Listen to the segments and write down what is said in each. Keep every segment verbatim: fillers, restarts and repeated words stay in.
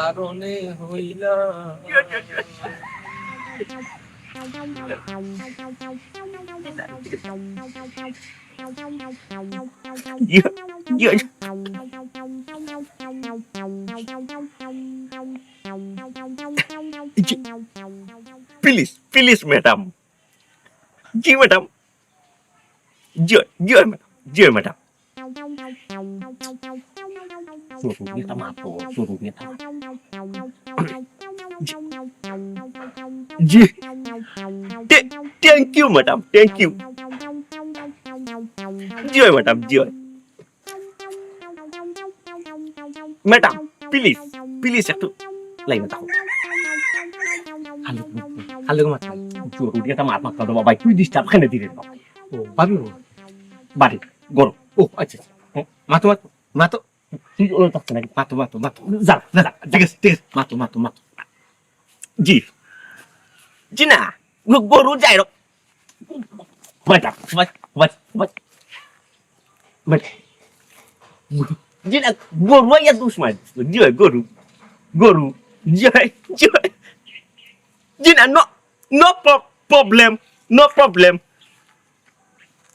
কারণে হইলা। ইয়ে, ইয়ে। জি, please, please, madam। জি, madam। জি, জি, madam। জি, madam। শুরু দিয়ে তো মারতো, শুরু দিয়ে তো। জি। Thank you, madam। Thank you। G, madam। জি। Madam, please, please একটু লাইনে থাকো। হ্যালো, হ্যালো, মাত্র। জরুরি একটা মাত মাত্র দেবো ভাই, তুই disturb কেনে দিলে বাবা? ও, ভাবি ও। বাড়ি, গরম। ও, আচ্ছা, আচ্ছা। হ্যাঁ, মাতো, মাতো, মাতো। তুই ওর কাছে নাকি? মাতো, মাতো, মাতো। যা, যা, যা, ঠিক আছে, ঠিক আছে। মাতো, মাতো, মাতো। জি। জি না, গ-, গরু যাই রক। ভাই, ভাই, ভাই, ভাই। ভাই। জি না, গরু আইয়া দুষ মার। জি হয়, গরু। গরু। জি হয়, জি হয়। জি না, no, no pro-, problem, no problem।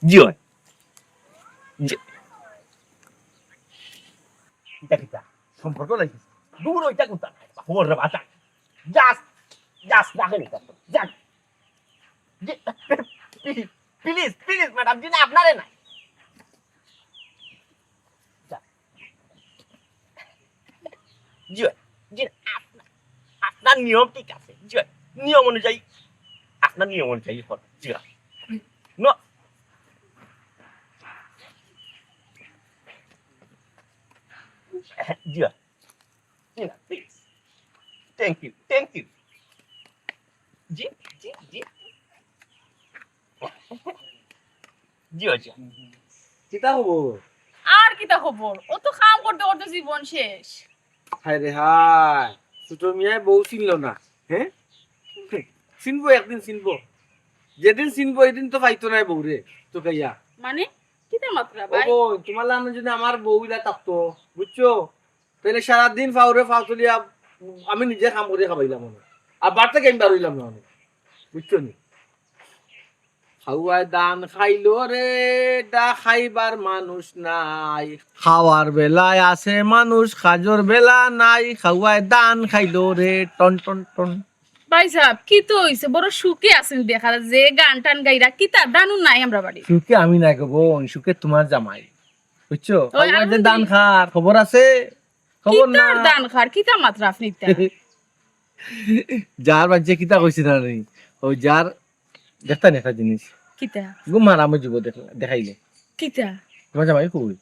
জি হয়। জি। এটা কিতা? সম্পর্ক লাগিছে। দূর ওইটা কোনটা? ওরে বাবা। যাস, যাস, রাখেন এটা। যান। জি, please, please, madam, জি না, আপনারে নাই। যা। জি, জি, আপনা-, আপনার নিয়ম ঠিক আছে। জি, নিয়ম অনুযায়ী, আপনার নিয়ম অনুযায়ী হন। জি। No। জি। জি না, please। Thank you, thank you। জি, জি, জি। জি, জি। কিতা খবর? আর কিতা খবর? ও তো কাম করতে করতে জীবন শেষ। হায় রে হায়, ছোট মিয়ায় বউ চিনল না, হ্যাঁ? চিনবো, একদিন চিনবো। যেদিন চিনবো, এদিন তো পাইতো নায় বউরে, তো কাইয়া। মানে? কিতা মাতরা ও ভাই? বউ, তোমার লাখান যদি আমার বউ ইলা থাকতো, বুঝছো? তাইলে সারাদিন ফাউরে ফাউ তুলিয়া আমি নিজে কাম করিয়া খাবাইলাম অনে। আর বাড়ি থাকি আমি বারইলাম না অনে। বুঝছো নি? খাওয়ায় ধান খাইলো রে, দা খাইবার মানুষ নাই। খাওয়ার বেলায় আছে মানুষ, কাজর বেলা নাই। খাওয়ায় ধান খাইলো রে, টন টন টন। ভাই সাহেব, কিতা অইছে? বড় সুখে আছেন দেখা যায়, যে গান টান গাইরা, কিতা ধানও নাই আমরার বাড়ি। সুখে আমি নাই গো বইন, সুখে তোমার জামাই। বুঝছো? ওই খাওয়ায় যে ধান খার, খবর আছে? খবর না। কিতার ধান খার? কিতা মাতরা আপনি ইতা? যার বাড়িত কিতা কইছি না নি? ওই যার দেখতা নি একটা জিনিস। কিতা? ঘুম হারাম অই যিবো দেখ-, দেখাইলে। কিতা? তোমার জামাই কই?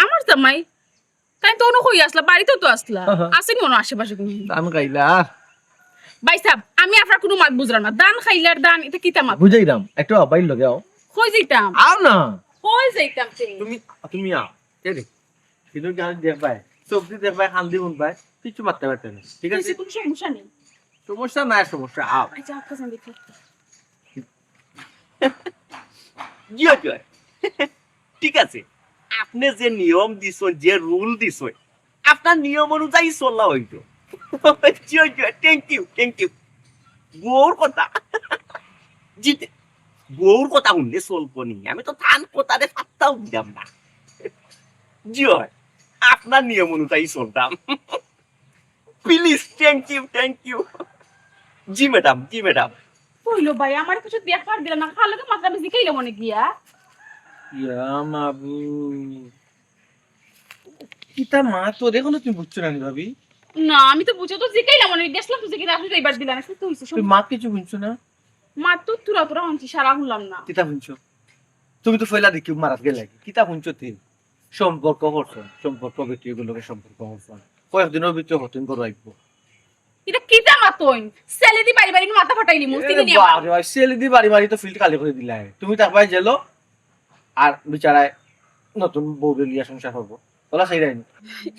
আমার জামাই? তাইন তো অনো কই আছলা, বাড়িত তো আছলা। হ্যাঁ, হ্যাঁ। আছে নি অনো আশেপাশে কুনু? ধান খাইলা। ভাই সাহেব, আমি আপনার কুনু মাত বুঝলাম না। ধান খাইলার ধান, ইতা কিতা মাত? বুঝাইলাম, একটু আব্বাইর লগে আও। কই যাইতাম? আও না। কই যাইতাম তে? তুমি, তুমি আও। এই রে, কিন্তু গান দেখবায়, সবজি দেখবায়, কান্দি হুনবায়, কিচ্ছু মাততে পারতে না, ঠিক আছে? কুনু সমস্যা নেই। সমস্যা নাই, সমস্যা, আও। আচ্ছা, আচ্ছা, দেখি। জি অয়, জি অয়। ঠিক আছে, আপনে যে নিয়ম দিছইন, যে rule দিছইন, আপনার নিয়ম অনুযায়ী চলা অইতো। জি অয়, জি অয়, thank you, thank you। বউর কথা। জি, বউর কথা হুনলে চলবো নি? আমি তো তান কথারে পাত্তাও দিলাম না। জি অয়, আপনার নিয়ম অনুযায়ী চলতাম। Please, thank you, thank you। জি madam, জি madam। কইলো ভাই, আমার কিছু দেখার দিলা না, খালি তো মাতরা বেশি খাইলে মনে গিয়া। ইয়া মাবুদ। কিতা মাত, দেখো না তুমি বুঝছো না নি ভাবি? না, আমি তো বুঝছি, তো জিকাইলাম মনে, দেখলাম তো জিকাইলে আপনি তো এবার দিলেন, আসলে তো হইছে তুই সমস্যা। মাত কিছু বুঝছো না? মাত তো তুরা তুরা হুনছি, সারা হুনলাম না। কিতা হুনছো? তুমি তো ফয়লা দেখি মারাত গেলে। কিতা হুনছো তুই? সম্পর্ক করছো, সম্পর্ক বেটি এগুলোকে সম্পর্ক করছো। কয়েকদিনের ভিতরে হতিন করো আইবো। ইটা কিতা মাতইন? সেলেদি বাড়ি বাড়ি মাথা ফাটাইলি, মুস্তি এ দিনি আমার। বাবা রে, সেলেদি বাড়ি বাড়ি তো field খালি করি দিলাই। তুমি তারপরে জেলো, আর বিচারায় নতুন বউরে লিয়া সংসার করবো। ওলা সেই রাইনি।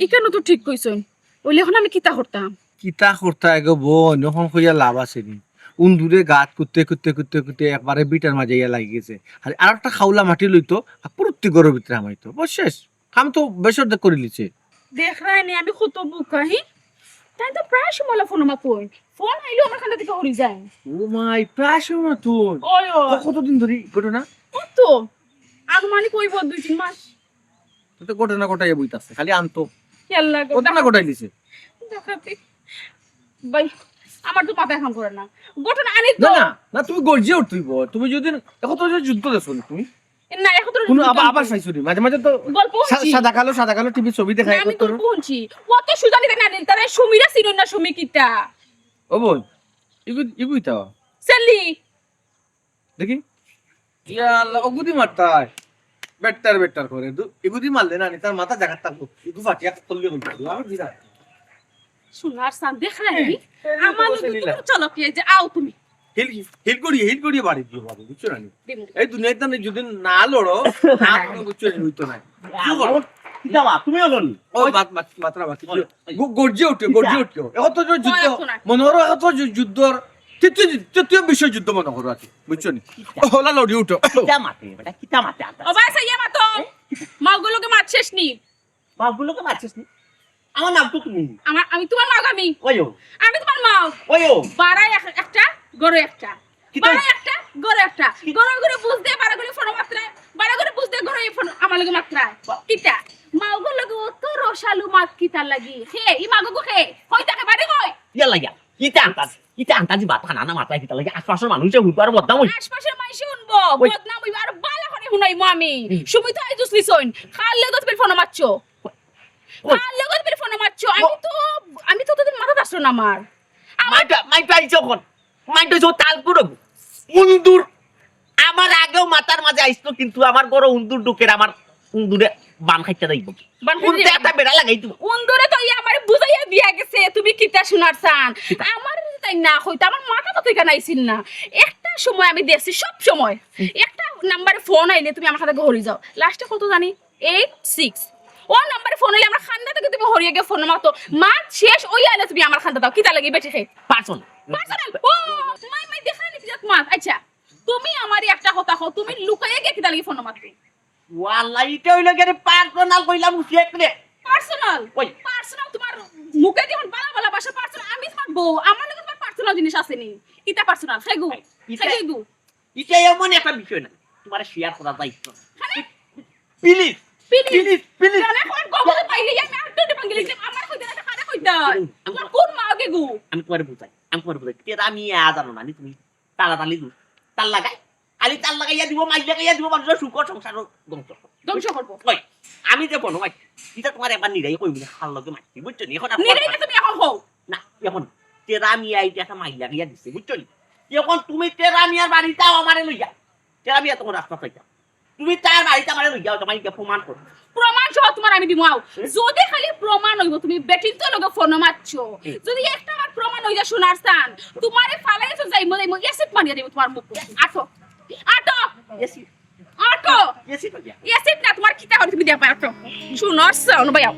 ইখানো তো ঠিক কইছইন। ওইলে এখন আমি কিতা করতাম? কিতা করতা এগো বইন, এখন কইয়া লাভ আছে নি? উন্দুরে গাত কুত্তে কুত্তে কুত্তে কুত্তে একবারে বিটার মাঝে ইয়া লাগি গেছে। আর, আর একটা খাউলা মাটি লইতো, আর পুরুত্তি ঘরর ভিতরে হামাইতো। বস শেষ। কাম তো বেশ অর্ধেক করি লিছে। দেখরায়নি আমি কত বুকা, হি? তাইন তো প্রায় সময় ফোনো মাতইন। ফোন আইলেউ আমার কান্দা থাকি হরি যায়। ও মাই, প্রায় সময় মাতইন? ওই, ওই। ক-, কতদিন ধরি ঘটনা? কত? আনুমানিক অইবো দুই তিন মাস। তো, তো ঘটনা ঘটাইয়া বইতাছে, খালি আনতো। ইয়াল্লা গো, ঘটনা ঘটাই দিছে। দেখাতে। ভাই, আমার তো মাথায় কাম করে না। ঘটনা আনি তো। না, না, না, তুমি গর্জিয়া উঠতে অইবো। তুমি যদি, এখন তো যুদ্ধ দেখছো নি তুমি? না, এখন তো কোনো যুদ্ধ আবার, আবার দেখছি। চাইছো নি? মাঝে মাঝে তো গল্প সা-, শুনছি। সাদা কালো, সাদা কালো টিভি ছবি দেখায় না, আমি কত। গল্প শুনছি। অত সুজানি দেয় না, দিন তারা সুমিরা চিনইন না, সুমি কিতা? ও বোন, ইগু, ইগু ইতা। সেলি। দেখি। ইয়া আল্লাহ, ও গুদি মারতায়। বেটার বেটার করে। দু-, ইগুদি মারলে না, নি তার মাথা জাগাত থাকবো। ইগু ফাটিয়া করলে বলবো। আমি বিরাট। সোনার চান দেখ না নি? হ্যাঁ, আমার লগে তুমি চলো কি, এই যে আও তুমি। হিল, হিল করিয়া, হিল করিয়া বাড়ি দিও বাবু, বুঝছো না নি? দিমু। এই দুনিয়াত না যদি না লড়ো, না লড়ো, বুঝছো নি, হইতো না। কি করো? কিতা বা, তুমিও লড়নি? ও, মাত-, মাত-, মাতরা মাতি। ওই, ওই। গ-, গর্জে উঠো, গর্জে উঠো। এখন তো যুদ্ধ, ওই, এখন না। মনে করো, এখন তো যু-, যুদ্ধর তৃতীয়, তৃতীয় বিশ্বযুদ্ধ মনে করো আর কি, বুঝছো নি? ও, হলা লড়ি উঠো। কিতা মাতে, বেটা, কিতা মাতে আনতা? ও ভাই, সাইয়া মাতো। মাওগুর লগে মাত শেষ নি। মাওগুর লগে মাত শেষ নি? আমার নাম তো তুমি। আমার, আমি তোমার মাও আমি। ওইও। আমি তোমার মাও। ওইও। বাড়ায় এক-, একটা, গরো একটা। কিতা? বাড়ায় একটা, গরো একটা। কি? গরো গরো বুঝ দে, বাড়া গরো ফোনো মাতরায়। বাড়া গরো বুঝ দে, গরো এই ফোনো আমার লগে মাতরায়। বা- কিতা? মাওগুর লগে অত রসালো মাত কিতা লাগি? হে, ই মাগো গো হে। কই থাকে, বাড়ি কই? ইয়াল্লা ইয়া। কিতা আনতাছি? কিতা আনতাছি বা থানা না মাথায় কিতা লাগে? আশপাশর মানুষে হুনবো আর বদনাম অইবো। আশপাশর মানুষে হুনবো, ওই। বদনাম অইবো, আর বালা করে হুনাইমু আমি। হুম। সুমি তো আইজ উসলিছইন। কার লগে তুমি ফোনো মাতছো? ওই। কার লগে তুমি ফোনো মাতছো? আমি ও। তো, আমি তো অতদিন মাথাত আসলো না আমার। আমার মাইটা, মাইটা আইছে অখন। মাইটা আইছে, তাল করো। উন্দুর। আমার আগেও মাথার মাঝে আইছিল, কিন্তু আমার ঘরো উন্দুর ঢুকের, আমার উন্দুরে বান খাইতে যাইব। বান খাইতে উন্দুরে যাইব। একটা বেড়া লাগাই দিব। উন্দুরে তো ইয়া আমারে বুঝাইয়া দিয়া গেছে, তুমি কিতা সোনার চান? কিতা? আমার যদি তাই না কইতা, আমার মাথা তো এখানে আইছিল না। একটা সময় আমি দেখছি, সব সময় একটা নাম্বারে ফোন আইলে তুমি আমার কাছে ঘুরি যাও। লাস্টে কত জানি? Eight six. ও নাম্বারে ফোন আইলে আমার কান্দা থাকি তুমি হরিয়ে গিয়ে ফোন মাতো। মাত শেষ অইয়া আইলে তুমি আমার কান্দা দাও। কিতা লাগি বেটি খে? পার্সোনাল। পার্সোনাল? ও, মাই, মাই, দেখা নি কি জাত মাত। আচ্ছা, তুমি আমারে একটা কথা কও, তুমি লুকাইয়া গিয়া কিতা লাগি ফোন মাতো? ওয়াল্লাহ, ইটা অইলো গিয়া পার্সোনাল কইলাম, উচিত রে। পার্সোনাল? ওই। পার্সোনাল তোমার মুখে যখন বালা বালা ভাষা পার্সোনাল, আমি তোমার বউ, আমার লগে তোমার পার্সোনাল জিনিস আছে নি? কিতা পার্সোনাল? খেগু। ইটা, খেগু। ইটা এমন একটা বিষয় না, তোমার শেয়ার করা যাইতো না। আরে? Please, please. Please, please. জানে কোন গগলে পাইলে আমি আর দুটো ভাঙ্গিলে যে আমার কইতে না, কারে কইতে হয়? আমি তোমার কোন মা গেগু? আমি তোমারে বুঝাই, আমি তোমারে বুঝাই। তেরা মিয়া জানো না নি তুমি? তালা তালি দু। তাল লাগাই। খালি তাল লাগাইয়া দিব, মাইর লাগাইয়া দিব, মানুষের সুখ সংসার ধ্বংস। ধ্বংস করবো। ওই, আমি যে বনো ভাই, এটা তোমার একবার নিরাই কই, মানে, হার লগে মারছি, বুঝছো নি? এখন আর নিরাই না তুমি এখন হও। না, এখন তেরা মিয়া এই যে একটা মাইর লাগাইয়া দিছে, বুঝছো নি? এখন তুমি তেরা মিয়ার বাড়িতে আও আমারে লইয়া। তেরা মিয়া তখন রাস্তা পাইতা। তুমি তার বাড়িতে আমারে লইয়া যাও, তোমার এটা প্রমাণ করো। প্রমাণ সহ তোমার আমি দিমু, আও। হুম। যদি খালি প্রমাণ অইবো, তুমি বেটিন্তর লগে ফোন মারছো। হুম। যদি একটা আমার প্রমাণ অই যায় সোনার চান, তোমারে ফালাই তো যাইমু, যাইমু, এসিড মারিয়া দিমু তোমার মুখ। আটো। আটো। এসিড। আটো। এসিড অই যায়। এসিড না, তোমার কিতা করে তুমি দেখবা, আটো। সোনার চান, ভাই, আও।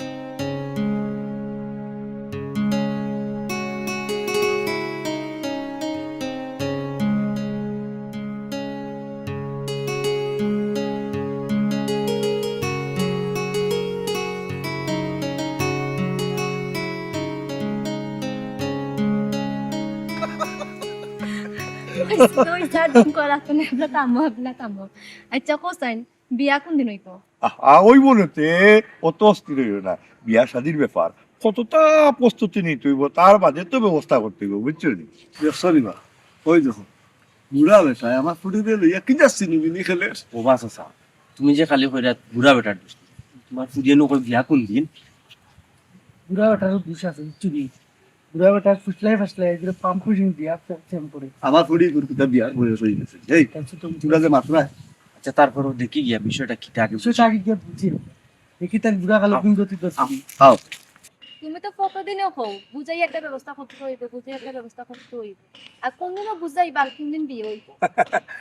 আচ্ছা, কোথায়? বিয়া কোন দিন অইবো? আহ, আহ, অইবো না তে, অত অস্থির অইও না। বিয়া শাদির ব্যাপার, কতটা প্রস্তুতি নিতে অইবো, তার বাদে তো ব্যবস্থা করতে অইবো, বুঝছো নি? দেখছো নি বা, ওই দেখো, বুড়া বেটায় আমার ফুড়িরে লইয়া কি যাচ্ছি নিবি নি খেলে? ও বা চাচা, তুমি যে খালি কইরা বুড়া বেটার দোষ, তোমার ফুড়িয়ে নু কই বিয়া কোন দিন? বুড়া বেটারও দোষ আছে, বুঝছো নি? বুড়া বেটার ফুসলাই ফাসলাই, এগুলো পাম্প পুশিং দিয়া প্রেম করে। আমার ফুড়ি গুরকুটা বিয়ার বয়স হয়ে গেছে। এই, তাহলে তো তোমরা যে মাত্রা। আচ্ছা, তারপরও দেখি গিয়া বিষয়টা কিতা আগে বিষয়টা আগে গিয়া বুঝি। দেখি তার বুড়া কালো আও। কোন গতি করছে। আও, আও। তুমি তো কতদিনে হও, বুঝাই একটা ব্যবস্থা করতে হইবে, বুঝাই একটা ব্যবস্থা করতে হইবে। আর কোনদিনও বুঝাই বা কোনদিন বিয়ে হইবে?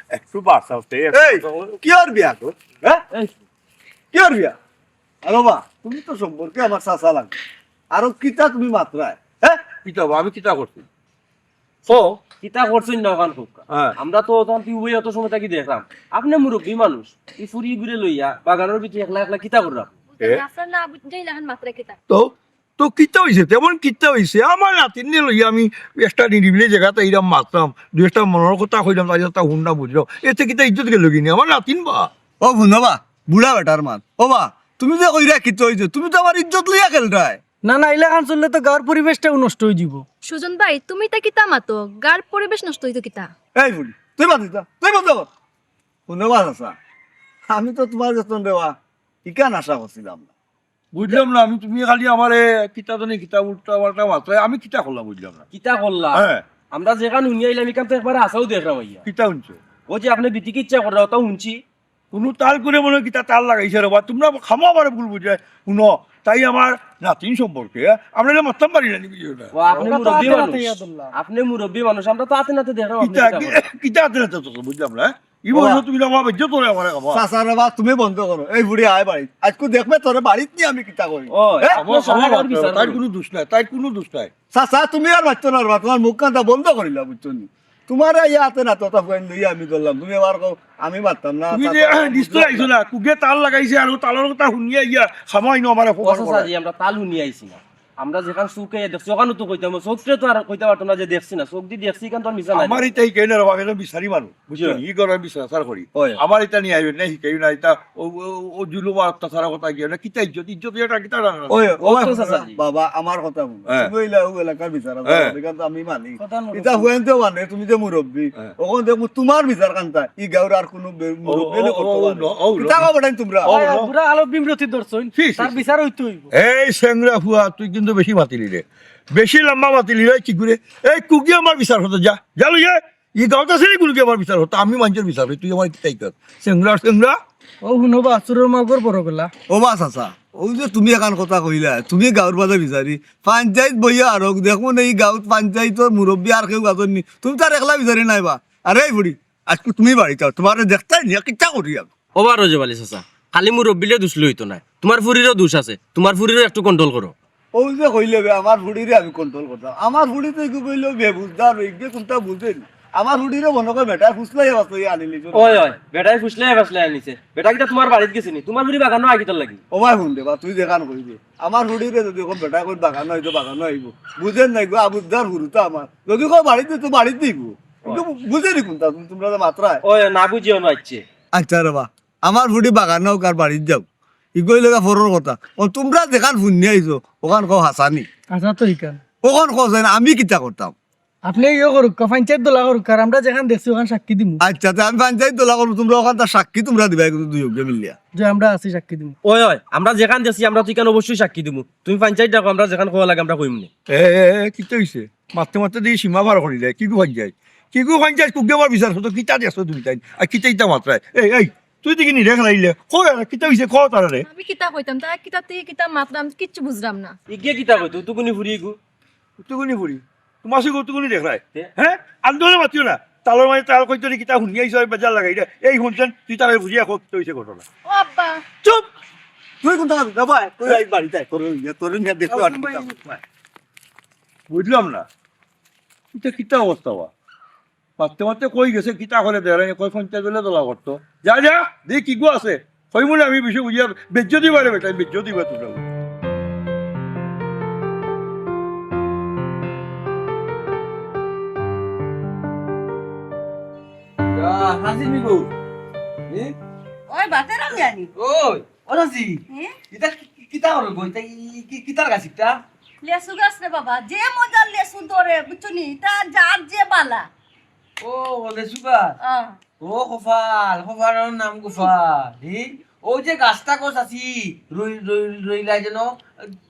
একটু বাঁচাও, তে এই, কি আর বিয়া গো? হ্যাঁ? এই। কি আর বিয়া? আরে বা, তুমি তো সম্পর্কে আমার চাচা লাগে। আরো কিতা তুমি মাত্রায়? হ্যাঁ? কিতা বা, আমি কিতা করছি? ও, কিতা করছইন না ওখান হোক। হ্যাঁ। আমরা তো ওখান টিউবে অত সময় থাকি দেখলাম। আপনি মুরব্বী মানুষ, এই ফুরি ঘুরে লইয়া বাগানের ভিতরে একলা একলা কিতা করলাম? এ? রাস্তা না বুঝতে ইলাখান মাত্রা কিতা? তো? তো কিতা অইছে, তেমন কিতা অইছে? আমার নাতিনরে লইয়া আমি একটা নিরিবিলি জাগাত আইরাম, মাতরাম, দুই একটা মনর কথা কইরাম, তাইন তা হুনরা, বুঝরাম। এতে কিতা ইজ্জত গেলো গি নি? আমার নাতিন বা। ও হুনো বা, বুড়া বেটার মাত। ও বা, তুমি যে কইরায় কিতা অইছে, তুমি তো আমার ইজ্জত লইয়া খেলরায়। না, না, ইলাখান চললে তো গাঁওর পরিবেশটাউ নষ্ট অইযিবো। সুজন ভাই, তুমি ইতা কিতা মাতো? গাঁওর পরিবেশ নষ্ট অইতো কিতা? এই বুড়ি, তুই বাদ দিতা, তুই বন্ধ কর। হুনো বা চাচা, আমি তো তুমার যতন দেওয়া ইখান আশা করছিলাম না। বুঝলাম না আমি, তুমি খালি আমারে কিতা জানি কিতা উল্টা পাল্টা মাতরায়, আমি কিতা করলাম বুঝলাম না। কিতা করলা? হ্যাঁ। আমরা যেখান হুনিয়া আইলাম, ইখান তো একবারে হাছাউ দেখরাম আইয়া। কিতা হুনছো? অউ যে আপনে বিটিকে ইচ্ছা কররা, অতাউ হুনছি। কুনু তাল করে মনে অয় কিতা তাল লাগাইছে রে বা, তুমরা খামো আমারে ভুল বুঝরায়। হুনো, তাই আমার নাতিন সম্পর্কে আমরা ইলা মাততাম পারি না নি বিষয়টা। ও, আপনে মুরব্বি মানুষ। আপনে মুরব্বি মানুষ, আমরা তো আতে নাতে দেখরাম আপনে কিতা, কিতা কররা। কিতা আতে নাতে তো বুঝলাম না, হ্যাঁ? ই বয়সো তুমি না বাবা, ইজ্জত করে আমারে বাবা। চাচা রে বা, তুমি বন্ধ করো। এই বুড়ি আয় বাড়িত। আইজকু দেখবে তোরে বাড়িত নি আমি কিতা করি। ও, হ্যাঁ? আপনে চাচা রে বাবা, তাইর কুনু দুষ নাই, তাইর কুনু দুষ নাই। চাচা, তুমি আর মাততো না রে বা, তুমার মুখ কান্তা বন্ধ করিলা, বুঝছো নি? তুমারে ইয়া আতে নাতে অতা ফুয়াইন লইয়া আমি ধরলাম, তুমি আবার কও আমি মাততাম না। তুমি যে নিশ্চয় আইছো না, কুগে তাল লাগাইছে আর অউ তালর কথা হুনিয়া ইয়া খামাই নো আমারে ও খবর চাচা করে। জি, আমরা তাল হুনিয়া আইছি না। আমরা যেখান চউখে দেখছি, অখানউ তো কইতাম, চউখরে তো আর কইতাম পারতাম না যে দেখছি না, চউখদি দেখছি, ইখান তো আর মিছা নায়। আমার ইতা হিকাইন না রে বা, আমি একজন বিচারি মানুষ, বুঝছো নি? ই ঘরো আমি বিচার আচার করি। ওই। আমার ইতা নিয়া আইবেন না, হিকাইন না, ইতা অউ, অউ, অউ জুলুম আর অত্যাচারর কথা কিতা, কিতা ইজ্জত, ইজ্জত ইটা কিতা জানো না? ওই, ও ওই, তো চাচা জি। বাবা, আমার কথা হুনো। হ্যাঁ। তুমি অইলা অউ এলাকার বিচার আচার, হ্যাঁ। ইখান তো আমি মানি। কথা হুনো। ইতা হুয়াইন তো মানে, তুমি যে মুরব্বি, হ্যাঁ। অখন দেখমু তুমার বিচার কান্তা, ই গাঁওর আর কুনু বে-, ও, মুরব্বি ও, ও, করতে পারে। ও, ও, কিতা কও বেটাইন তুমরা? ও, ও। বুড়া আলো বিমরতি ধরছইন, ছি, ছি, তার ছি। বিচার অইতে অইবো। এই সেংরা ফুয়া, তুই কিন্তু বেশি মাতিলি রে। বেশি লম্বা মাতিলি রে, কি করে? এই কুগি আমার বিচার করতো, যা, যা লইয়া। ই গাঁওত আছে নি কুনুগি আমার বিচার করতো? আমি মানষর বিচার করি, তুই আমার কিতা কর? সেংরা, সেংরা। ও হুনো বা, চুরর মাগর বড় গলা। ও বা চাচা, অউ যে তুমি এখান কথা কইলা, তুমি গাঁওর বাদে বিচারি, পঞ্চায়েত বইয়া আর অউক, দেখমু নে ই গাঁওত পঞ্চায়েতর মুরব্বি আর কেউ আছইন নি, তুমি তো আর একলা বিচারি নায় বা। আরে এই বুড়ি, আইজকু তুমি বাড়িত আও, তুমারে দেখতায় নি, কিতা করি আমি। ও বা রজব আলী চাচা, খালি মুরব্বিরে দুষ লইতো নায়, তুমার ফুরিরও দুষ আছে, তুমার ফুরিরও একটু control করো। অউ যে কইলে বে, আমার ফুরিরে আমি control করতাম। আমার ফুরি তো ইগু কইলে বেবুঝদার, ইগু কুনতা বুঝে নি। আমার ফুরিরে মনো কয় বেটায় ফুসলাইয়া ফাসলাইয়া আনিলিছে। ওই, ওই, বেটায় ফুসলাইয়া ফাসলাইয়া আনিছে। বেটা কিতা তুমার বাড়িত গেছে নি? তুমার ফুরি বাগানো আয় কিতার লাগি? ও ভাই হুন রে বা, তুই যেখান কইবে। আমার ফুরিরে যদি অখন বেটায় কয় বাগানো আইতো, বাগানো আইবো। বুঝের নায় গো, আবুঝদার ফুরি তো আমার। যদি কয় বাড়িত দিতো, বাড়িত দিবো। ইগু বুঝে নি কুনতা, তুমরা যে মাতরায়। ওই, না বুঝিও না ইচ্ছে। আচ্ছা রে বা, আমার ফুরি বাগানো আউক আর বাড়িত যাউক, ইগু অইলো গিয়া পরর কথা। ও তুমরা যেখান হুনিয়া আইছো, অখান কও হাছা নি। হাছা তো ইখান। অখন কও যেন আমি কিতা করতাম? আপনে ইয়ে করউক্কা, পঞ্চায়েত দলা করউক্কা, আর আমরা যেখান দেখছি অখান সাক্ষী দিমু। আচ্ছা, তে আমি পঞ্চায়েত দলা করমু, তুমরা অখান তার সাক্ষী তুমরা দিবায় কিন্তু দুইওগুয়ে মিলিয়া। যে আমরা আছি সাক্ষী দিমু। ওই, ওই, আমরা যেখান দেখছি আমরা তো ইখান অবশ্যই সাক্ষী দিমু। তুমি পঞ্চায়েত ডাকো, আমরা যেখান কওয়া লাগে আমরা কইমু নে। এ, এ, এ, কিতা অইছে? মাততে মাততে দেখি সীমা পার করিলে। কিগু পঞ্চায়েত? কিগু পঞ্চায়েত? কুগি আমার বিচার করতো, কিতা দেখছো তুমি তাইন? আর কিতা ইতা মাতরায়? এই, এই, তুই দেখি নি রেখ লাইলে। কও এরা, কিতা অইছে? কও তারারে। আমি কিতা কইতাম? তারা কিতা তে কিতা মাতরাম, কিচ্ছু বুঝরাম না। ইগিয়ে কিতা কইতো? উতুকুনি ফুরি ইগু। উতুকুনি ফুরি? তুমার সঙ্গে উতুকুনি দেখরায়? তে? হ্যাঁ? আন্দোলনে মাতিও না। তালর মাঝে তাল কইতো নি, কিতা হুনিয়া আইছো, আমি বেজার লাগাই রে। এই হুনছেন, তুই তারে বুঝিয়া কও, কিতা অইছে ঘটনা। ও আব্বা। চুপ! তুই কুনতা খাবি? যা ভাই, তুই এই বাড়িত আয়, তোর ইয়ে, তোর ইয়ে দেখতে পারবি না। বুঝলাম না। ইটা কিতা অবস্থা বা? মাততে মাততে কই গেছে, কিতা করে দেয়, কই পঞ্চায়েত বলে দলা করতো। যা, যা, দেখি কিগু আছে। কইমু না আমি বিষয় বুঝিয়া, বেজ্জতি বাড়ে বেটা, বেজ্জতি বাড়ে তোমরা। ইয়া, হাসি নিবো। এ? ওই বাতের আমি আনি। ওই। ও চাচি, হে? ইটা কি, কি, কিতা করো গো? ইটা কি, কি, কিতার গাছ ইটা? লেচু গাছ রে বাবা, যে মজার লেচু ধরে, বুঝছো নি? ইটা যার যে বালা। ও, লেচু গাছ? আহ। ও কপাল, কপালর নাম গোপাল। হি? ও যে গাছটা গো চাচি, রই, রই, রইলাই যেন,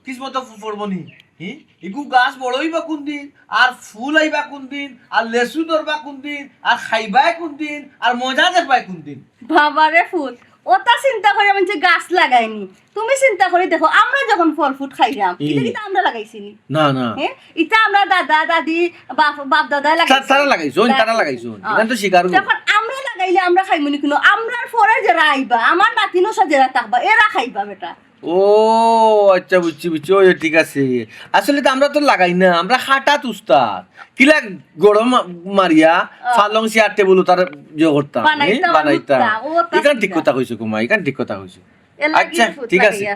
কিসমতো ফ-, ফড়বো নি। হি? ইগু গাছ বড় অইবা কুনদিন, আর ফুল আইবা কুনদিন, আর লেচু ধরবা কুনদিন, আর খাইবায় কুনদিন, আর মজা দেখবায় কুনদিন। বাবারে ফুল, অতা চিন্তা করি মানষে গাছ লাগায় নি। তুমি চিন্তা করি দেখো, আমরা যখন ফল fruit খাইরাম, হুম। ইতা কিতা আমরা লাগাইছি নি? না, না। হে? ইতা আমরা দাদা, দাদি, বাপ, বাপ দাদায় তা-, লাগাইছে। তারা লাগাইছে, ওই তারা লাগাইছে। হ্যাঁ। ইখান তো স্বীকার করো। যখন আমরা লাগাইলে আমরা খাইমু নি কুনু, আমরার পরে যারা আইবা, আমার নাতিন অসা যারা থাকবা, এরা খাইবা বেটা। ও, আচ্ছা, বুঝছি, বুঝছি। ওই, ঠিক আছে। আসলে তো আমরা তো লাগাই না, আমরা খাটাত উস্তাদ। কিলা গরম মা-, মারিয়া, আহ। পালং চেয়ার টেবুল তার ইয়ে করতাম, বানাইতাম, এ, বানাইতাম। উঠতাম, ও তার ইখান ঠিক চিন্তা। কথা কইছো গো মা, ইখান ঠিক কথা কইছো। এর লাগি আচ্ছা, ফুট ঠিক আছে। লাগাইয়া।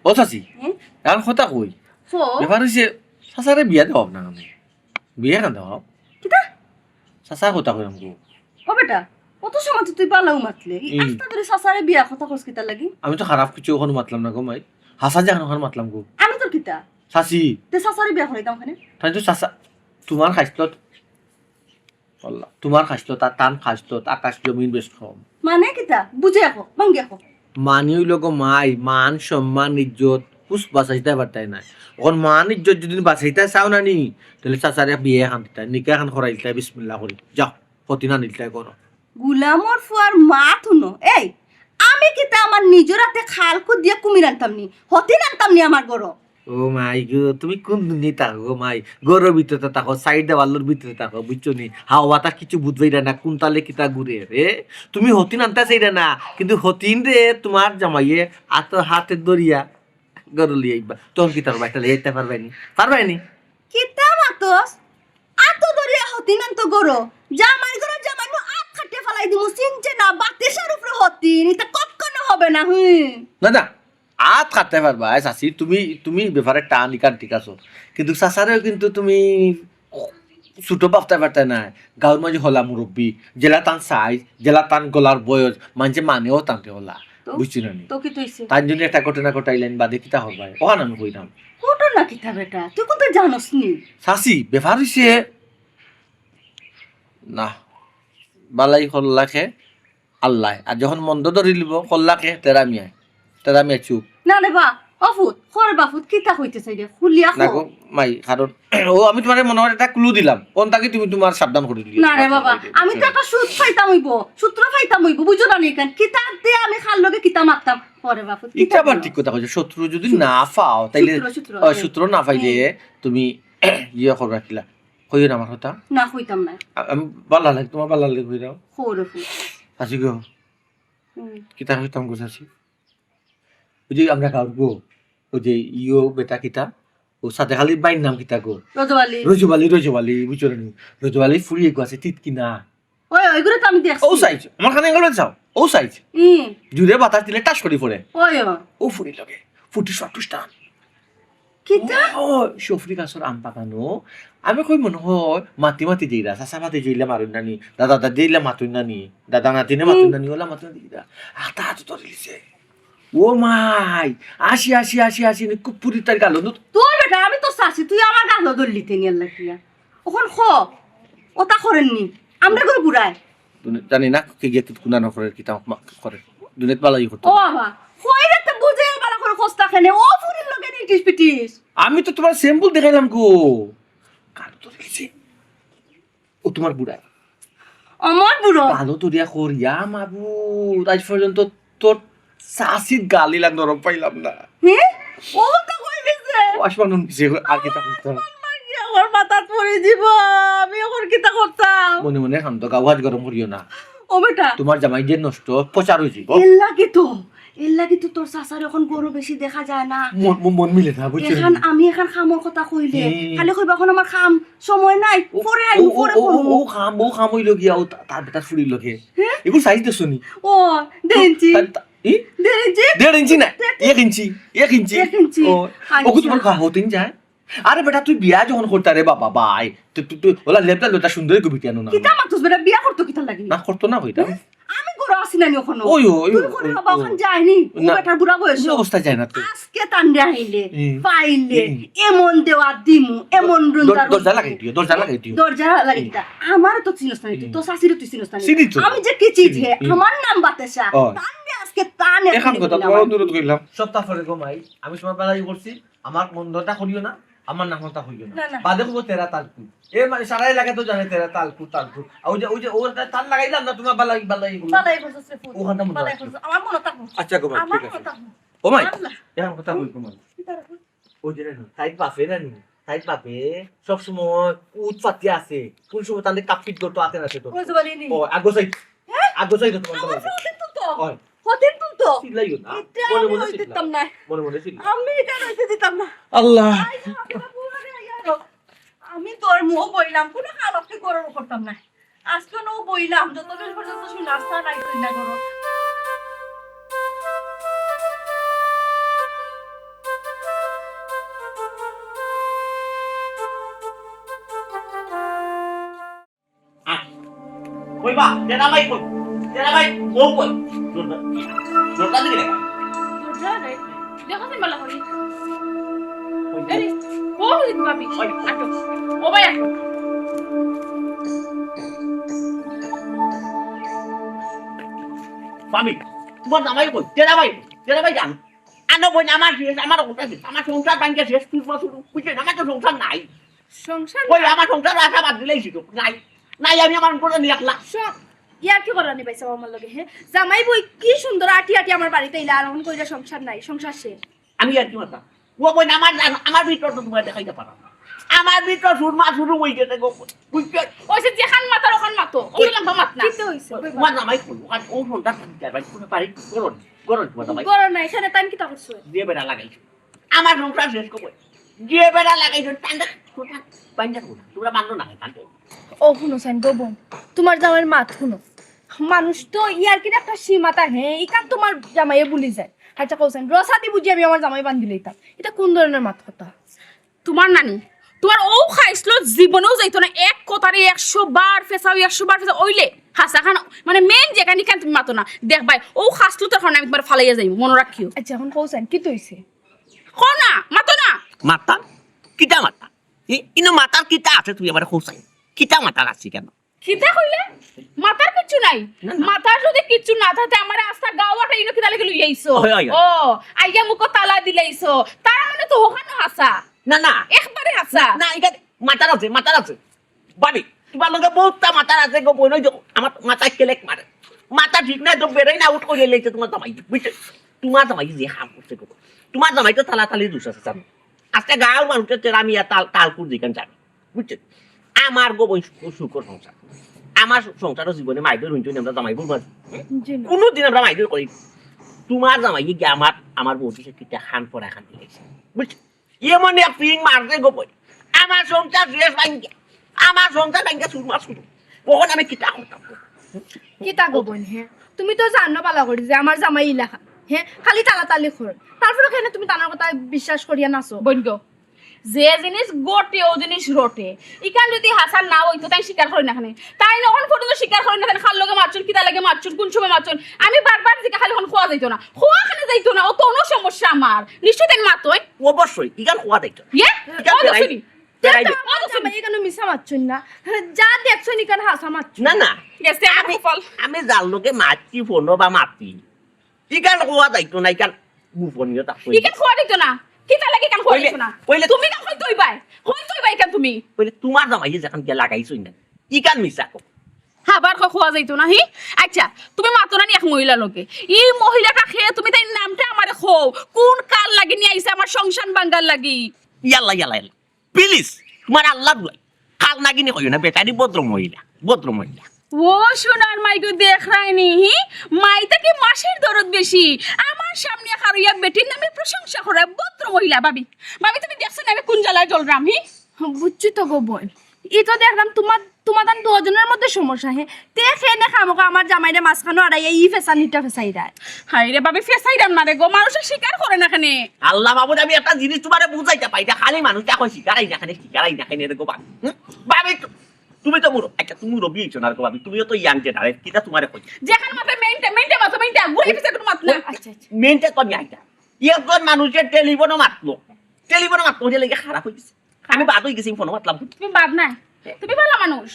ও চাচি, হুম? আর কথা কই, তো ব্যাপার অইছে, চাচারে বিয়া দেওয়াও না আমি। বিয়া কেনে দেওয়াও? কিতা? চাচা কথা কইলাম গো। ও বেটা, অত সময় তো তুই বালাউ মাতলে। ই হুম। আস্তা ধরি চাচারে বিয়া কথা কস কিতার লাগি? আমি তো খারাপ কিছু অখনো মাতলাম না গো মাই। হাছা যে অখনো মাতলাম গো। আমি তোর কিতা? চাচি। তে চাচারে বিয়া করাইতাম কেনে? তাই তো চাচা, তুমার খাইছলত আল্লাহ, তুমার খাইছলত আর তান খাইছলত আকাশ জমিন বেশ কম। মানে কিতা? বুঝে আখো, ভাঙ্গি আখো। মানে অইলো গো মাই, মান, সম্মান, ইজ্জত, কুছ বাঁচাইতায় পারতায় নায়। অখন মান ইজ্জত যুদি বাঁচাইতায় চাও না নি, তাইলে চাচারে বিয়া এখান দিতায়, নিকা এখান করাইলতায়, বিসমিল্লাহ করি। যাও, হতিন আনিলতায় করো। গুলামর ফুয়ার মাত হুনো। এই, আমি কিতা আমার নিজর আতে খাল খুদিয়া কুমির আনতাম নি? হতিন আনতাম নি আমার ঘরো? ও মাই গো, তুমি কুন দুনিয়াত থাকো গো মাই? ঘরর ভিতরে থাকো, চাইর দেওয়ালর ভিতরে থাকো, বুঝছো নি? হাওয়া বাতাস কিচ্ছু বুঝবায় না, কুন তালে কিতা ঘুরে রে। তুমি হতিন আনতা চাইরা না, কিন্তু হতিনরে তুমার জামাইয়ে আতো হাতে ধরিয়া ঘরো লইয়া আইবা। তখন কিতা করবায়? তাইলে আইতা পারবায় নি? পারবায় নি? কিতা মাতস? আতো ধরিয়া হতিন আনতো ঘরো। জামাইর ঘরো জামাইনু আত কাটিয়া ফালাই দিমু, চিনছে না, বাতিশার উপরে হতিন, ইতা কখনো হবে না, হুম। না, না, আত কাটতে পারবায়, চাচি, তুমি, তুমি ব্যাপারে টান ইখান ঠিক আছো, কিন্তু চাচারেও কিন্তু তুমি ছোট ভাবতায় পারতায় নায়। গাউর মাঝে হলা মুরব্বি, যেলা তান size, যেলা তান গলার বয়স, মানষে মানেও তানরে হলা। তো? বুঝছো না নি? তো কিতা অইছে? তান জন্য একটা ঘটনা ঘটাইলাইন বাদে কিতা করবায়? অখান আমি কইরাম। ঘটনা কিতা বেটা? তুই কুন্তা জানস নি? চাচি, ব্যাপার অইছে, না, বালাই করলা কে আল্লায়। আর যখন মন্দ ধরিলিবো, করলা কে তেরা মিয়ায়। তেরা মিয়া চুপ। না রে বা, ও ফুত, খরে বা ফুত, কিতা কইতে চাইরে? খুলিয়া না কও। গো, মাই, কারণ ও আমি তুমারে মনে অয় একটা clue দিলাম। অন থাকি তুমি তুমার সাবধান করি দিলাম। না রে বাবা, আমি তো একটা সূত্র পাইতাম অইবো, সূত্র পাইতাম অইবো, বুঝো না নি কেন? কিতা দিয়া আমি কার লগে কিতা মাততাম? খরে বা ফুত, কিতা ইটা আবার দিও? ঠিক কথা কইছো, শত্রু যুদি না পাও, তাইলে সূত্র, সূত্র, ও, হ্যাঁ। সূত্র না পাইলে হ্যাঁ। তুমি ইয়ে করবা কিলা? কইও না আমার কথা। না, কইতাম না। আ-, আমি বালা লাগে, তুমার বালা লাগে কইরাম। খরে ফুত। চাচি গো, হুম। কিতা কইতাম গো চাচি? ওই যে আমরা গাউর গো, ওই যে ইয়ো বেটা কিতা, ও সাদেক আলীর ভাইর নাম কিতা গো? রজব আলী। রজব আলী, রজব আলী, বুঝছো নি? রজব আলীর ফুড়ি এগু আছে, তিত কিনা। ওই, ওইগুলো তো আমি দেখছি। ও size, আমার কানে এগুলো চাও, ও size। হুম। জুরে বাতাস দিলে টাস করি পড়ে। ওই, ও। ও ফুড়ির লগে, ফুটি সব টান। কিতা? ও, সফরি গাছর আম বাগানো। আমি কই মনে অয় মাতি মাতি যাইরা, চাচা মাতি যাইলে মাতুন নানি, দাদা দাদি যাইলে মাতুন নানি, দাদা নাতিনে মাতুন হুম। নানি, ওলা মাতুন নানি যাইরা। হাতা হাত ধরিলিছে। ও মাই, আসি, আসি, আসি, আসি, নি খুব পুরি তার গালো। তোর বেটা, আমি তো চাচি, তুই আমার গালো ধরলি তে নিয়ে লাগিয়া। অখন খ, ওটা করেননি। আমরা করে বুড়ায়। দুনিয়াত জানি না, কে গিয়ে কুনা না করে, কিতা মা-, করে। দুনিয়াত বালাই করতো। ও বাবা, কই রে তো বুঝে বালা করে খোঁজ থাকে নে, ও ফুরির লগে নিটিস পিটিস। আমি তো তুমার sample দেখাইলাম গো। কার তো দেখছি? ও তুমার বুড়া। আমার বুড়া? ভালো তো দিয়া করিয়া মাবুদ, আজ পর্যন্ত তোর চাচির গালিলা নরম পাইলাম না। হে? ও তো কই গেছে? ও আসমান নুন গেছে, আর কিতা করতাম? আসমান মারিয়া আমার মাথাত পড়ি দিব, আমি এখন কিতা করতাম? মনে মনে এখন তো গাওয়াজ গরম করিও না। ও বেটা। তুমার জামাই যে নষ্ট, প্রচার হয়ে যাইব। এর লাগি তো, এর লাগি তো তোর চাচার এখন গরু বেশি দেখা যায় না। মন, মন, মন মিলে না, বুঝছো? এখন আমি এখন কামর কথা কইলে, হুম। খালি কইবা এখন আমার কাম, সময় নাই, ও, পরে আইব, ও, ও, পরে ও, ও, করবো। ও কাম, ও কাম হইল গিয়া, ও তা-, তার বেটা ফুরির লগে। হ্যাঁ? এগুলো size দেখছো নি? ও, দেড় ইঞ্চি। তার, তা-, ই? দেড় ইঞ্চি? দেড় ইঞ্চি না, দেড় এক ইঞ্চি, এক ইঞ্চি। এক ইঞ্চি। ও, আচ্ছা। ওগু তুমার হতিন যায়? আরে বেটা, তুই বিয়া যখন করতা রে বাবা, ভাই, তুই, তুই, তুই ওলা লেবদা লতা সুন্দরী কবিতা আনো না। কিতা মাতুস বেটা, বিয়া করতো কিতা লাগি? না, করতো না কইতা। হুম? আমি ঘরো আছি না নি অখনো। ওই, ওই, তুই ওই, করে ওই, বাবা ওই। অখন যায়নি, ও না। বেটার বুড়া বয়স। ওই অবস্থায় যায় না তো। আজকে তানরে আইলে, হুম। পাইলে, হুম। এমন দেওয়া দিমু, এমন দর-, রুন্দার দরজা লাগাই দিও, দরজা লাগাই দিও। দরজা লাগাই হুম। দিতা। আমারে তো চিনস না নি তুই, হুম। তোর চাচিরে তুই চিনস না নি। চিনি তো। আমি যে কি চিজ চিনি, হে, হুম। আমার নাম বাতেশা। ও। তানরে আজকে তানে এখন কথা, তুমার অনুরোধ কইলাম। সপ্তাহ পরে গো মাই, আমি তুমার বেলা ই করছি। আমার মন্দটা করিও না, আমার নামটা করিও না। না, না। বাদে কইব তেরা তালকু। এ মানে সারা এলাকা তো জানে তেরা তালকু, তালকু। আর ওই যে, ওই যে, ওর তা-, তাল লাগাইলাম না, তুমার বালা, বালা ইগুলো। বালা ইগুলো সে ফুল। ওখানটা মনে বালা রাখো। ইগুলো। আমার মনে থাকবো। আচ্ছা গো মাই, আমার ঠিক মনে আছে। থাকবো। ও মাই, আল্লাহ। এখন কথা কইব মাই। কি তারা? ওই যে দেখো, তাই বাপে না নি? তাই বাপে সব সময় উৎপাতি আছে। কোন সময় তাহলে কাপিট করতো আতে না সে তো। ওই যে বলিনি। ও, আগো সাইড। হ্যাঁ? আগো সাইড তো আমার বলতো। হতিন তুলতো। ওই। হতিন তুলতো। চিল্লাইও না। এটা মনে আমি মনে হইতে চিল্লাও। দিতাম না। মনে মনে চিল্লাও। আমি এটা হইতে দিতাম না। আল্লাহ। আই, আমি তো বুড়া হয়ে গেল। আমি তোর মুখ বইলাম, কোনো কাল আপনি গরম করতাম না। আজকে নো বইলাম, যতদিন পর্যন্ত সেই নাস্তা নাই, তুই না করো। তেরা ভাই কই? তেরা ভাই, ও কই? জোরটা, জোরটা দিকে দেখা। দরজা নাই। দেখো তো ভালো করি। আরে, ও হইছে ভাবি। ওই। আটো। ও ভাই, আটো। ভাবি, তোমার জামাই কই? তেরা ভাই, তেরা ভাই জান। আনো বইন, আমার শেষ, আমার ওটা শেষ, আমার সংসার ভাঙ্গা শেষ, তুই বছর বুঝে না, আমার তো সংসার নাই। সংসার ওই নাই? আমার সংসার আশা বাদ দিলেই ছিল, নাই, নাই, আমি আমার উপরে নিয়ে একলা। সব ইয়ার কি করানি পাইছো আমার লগে, হ্যাঁ? জামাই বই কি সুন্দর আটি আটি আমার বাড়িতে ইলা, আর অখন কইরা সংসার নাই, সংসার শেষ। আমি আর কি মাথা, ও বইন, আমার জান, আমার ভিতর তো তোমার দেখাইতে পারা না। আমার ভিতর সুরমা শুরু হয়ে গেছে গো, বুঝছো? ওই যে যেখান মাতার ওখান মাতো, ওই লম্বা মাত না। কি তো হইছে? তোমার জামাই কই? ওখান ও ফোনটা থাকি যাবে, কোনো বাড়ি গরম, গরম তোমার জামাই। গরম না, এখানে তাই কিতা করছো? যে বেড়া লাগাইছো। আমার সংসার শেষ করবো। যে বেড়া লাগাইছো, টান্ডা, টান্ডা, টান্ডা, তোমরা মানো না, টান্ডা। ও হুনো সাইন গো বইন, তোমার জামাইর মাত হুনো। মানুষ তো ইয়ার কির একটা সীমা থাকে, ইখান তোমার জামাইয়ে ভুলি যায়। আচ্ছা কও সাইন, রসাদি বুঝি আমি আমার জামাই বান্ধি লইতাম, ইটা কোন ধরনের মাত কথা? তোমার নানি, তোমার ও খাইছলো জীবনেও যাইতো না, এক কথারে একশো বার ফেসাও, একশো বার ফেসাও, ওইলে হাসাখান, মানে মেইন যেখান ইখান তুমি মাতো না, দেখবায় ও খাসলতর কারণে আমি তোমার ফালাইয়া যাইমু, মনো রাখিও। আচ্ছা, অখন কও সাইন, কিতা অইছে? কও না, মাতো না। মাতা? কিতা মাতা? ই-, ইনো মাতার কিতা আছে তুমি আমারে কও সাইন? কিতা মাতার আছে কেন? কিতা কইলে? মাতার কিচ্ছু নাই। না, না। মাতার যদি কিচ্ছু না থাকে, আমারে আস্তা গাঁও আটা ইনো কিতা লাগি লইয়া আইছো? ওই, ওই, ওই। ও, আইয়া মুখো তালা দিলাইছো। তার মানে তো ওখানো হাসা। না, না। একবারে হাসা। না, না, ইখান মাতার আছে, মাতার আছে। ভাবি, তোমার লগে বহুতটা মাতার আছে গো বইন, ওই দেখো, আমার মাথায় কেলেক মারে। মাথা ঠিক নাই তো বেড়াই না আউট করে লেইছে তোমার জামাই, বুঝছো? তোমার জামাই যে হাম করছে গো। তোমার জামাই তো তালা তালি দোষ আছে, জানো? আজকে গাঁওর মানুষের তেরা মিয়া তাল, তাল কুর দিকেন জানো। বুঝছো? আমার গো বইন শুকর, শুকর সংসার। আমার সংসারও জীবনে মাইদর হইতো না, আমরা জামাই বউ মাঝে। জি না। কোনোদিন আমরা মাইদর করি না। তোমার জামাই গিয়ে আমার, আমার বউটি সে কিতা খান পরা খান দিয়েছে। বুঝছো? এমন এক ফিং মারছে গো বইন। আমার সংসার শেষ ভাঙ্গিয়া। আমার সংসার ভাঙ্গিয়া চুরমার চুর। কখন আমি কিতা করতাম? কিতা গো বইন, হে? তুমি তো জানো ভালা করি যে আমার জামাই ইলাখান। হে? খালি তালাতালি করে। তারপরে কেনে তুমি তানার কথা বিশ্বাস করিয়া নাচো? বইন গো, যে জিনিস ঘটে, ও জিনিস রটে। ইখান যদি হাসা না হইতো, তাই স্বীকার করে না কেনে। তাই অখন পর্যন্ত স্বীকার করে না কেনে, কার লগে মাতছইন, কিতা লাগি মাতছইন, কোন সময় মাতছইন। আমি বারবার জিকা খালি অখন কওয়া যাইতো না। কওয়া কেনে যাইতো না, ও তো অন্য সমস্যা আমার। নিশ্চয় তাই মাতইন। অবশ্যই, ইখান কওয়া যাইতো না। ইয়ে? ইখান কওয়া বেড়াই যাইতো নি। বেড়াই যাইতো। আমার জামাই ইখানো মিছা মাতছইন না। যা দেখছইন ইখান হাসা মাতছইন। না, না। গেছে আমার আমি, কপাল। আমি যার লগে মাতছি ফোনো বা মাতি, ইখান কওয়া যাইতো না, ইখান গোপনীয়তা। ইখান কওয়া যাইতো না। কিতা লাগি ইখান কওয়া যাইতো না? কইলে তুমি ইখান কইতে অইবায়। কইতে অইবায় ইখান তুমি। কইলে তোমার জামাইয়ে যেখান গিয়া লাগাইছইন না, ইখান মিছা কও। আবার কয় কওয়া যাইতো না, হি? আচ্ছা, তুমি মাতো না নি এক মহিলা লগে। ই মহিলাটা কে, তুমি তাইর নামটা আমারে কও। কোন কাল লাগি নিয়া আইছে আমার সংসার ভাঙ্গার লাগি? ইয়াল্লা, ইয়াল্লা, ইয়াল্লা। Please, তোমার আল্লাহ দুয়াই। কাল নাগিনি কইও না, বেচারি ভদ্র মহিলা, ভদ্র মহিলা। ও সোনার মাই গো, দেখরায়নি, হি? মাই থাকি মাসির দরদ বেশি। আমার সামনে খাড়ইয়া বেটির নামে প্রশংসা করে, ভদ্র মহিলা। ভাবি, ভাবি, তুমি দেখছো না আমি কোন জ্বালায় জ্বলরাম, হি? বুঝছি তো গো বইন, ই তো দেখরাম তোমার, তোমার দুজনের মধ্যে সমস্যা, হে? তে কেনে খামোখা আমার জামাইরে মাঝখানো আড়াইয়া ই ফেসানিটা ফেসাইরায়। হায় রে ভাবি, ফেসাইরাম না রে গো, মানুষে স্বীকার করে না কেনে। আল্লাহ মাবুদ, আমি একটা জিনিস তোমারে বুঝাইতাম পারি না, খালি মানুষ দেখো স্বীকার আই না কেনে, স্বীকার আই না কেনে রে গো ভাবি। হুম? ভাবি তো, তুমি তো বুড়ো, আচ্ছা তুমি মুরব্বি অইছো না রে গো ভাবি, তুমিও তো young generation, কিতা তোমারে কই? যেখান মাতে মেইনটা, মেইনটা মাতো, মেইনটা, ঘুরে পিছে কোনো মাত না। আচ্ছা, আচ্ছা। মেইনটা তো আমি আইতাম। একজন মানুষের টেলিফোনও মাতলো, টেলিফোনও মাতলো, যে লেগে খারাপ হয়ে গেছে। আমি বাদ হয়ে গেছি, ফোনও মাতলাম। তুমি বাদ নাই, তুমি ভালা মানুষ।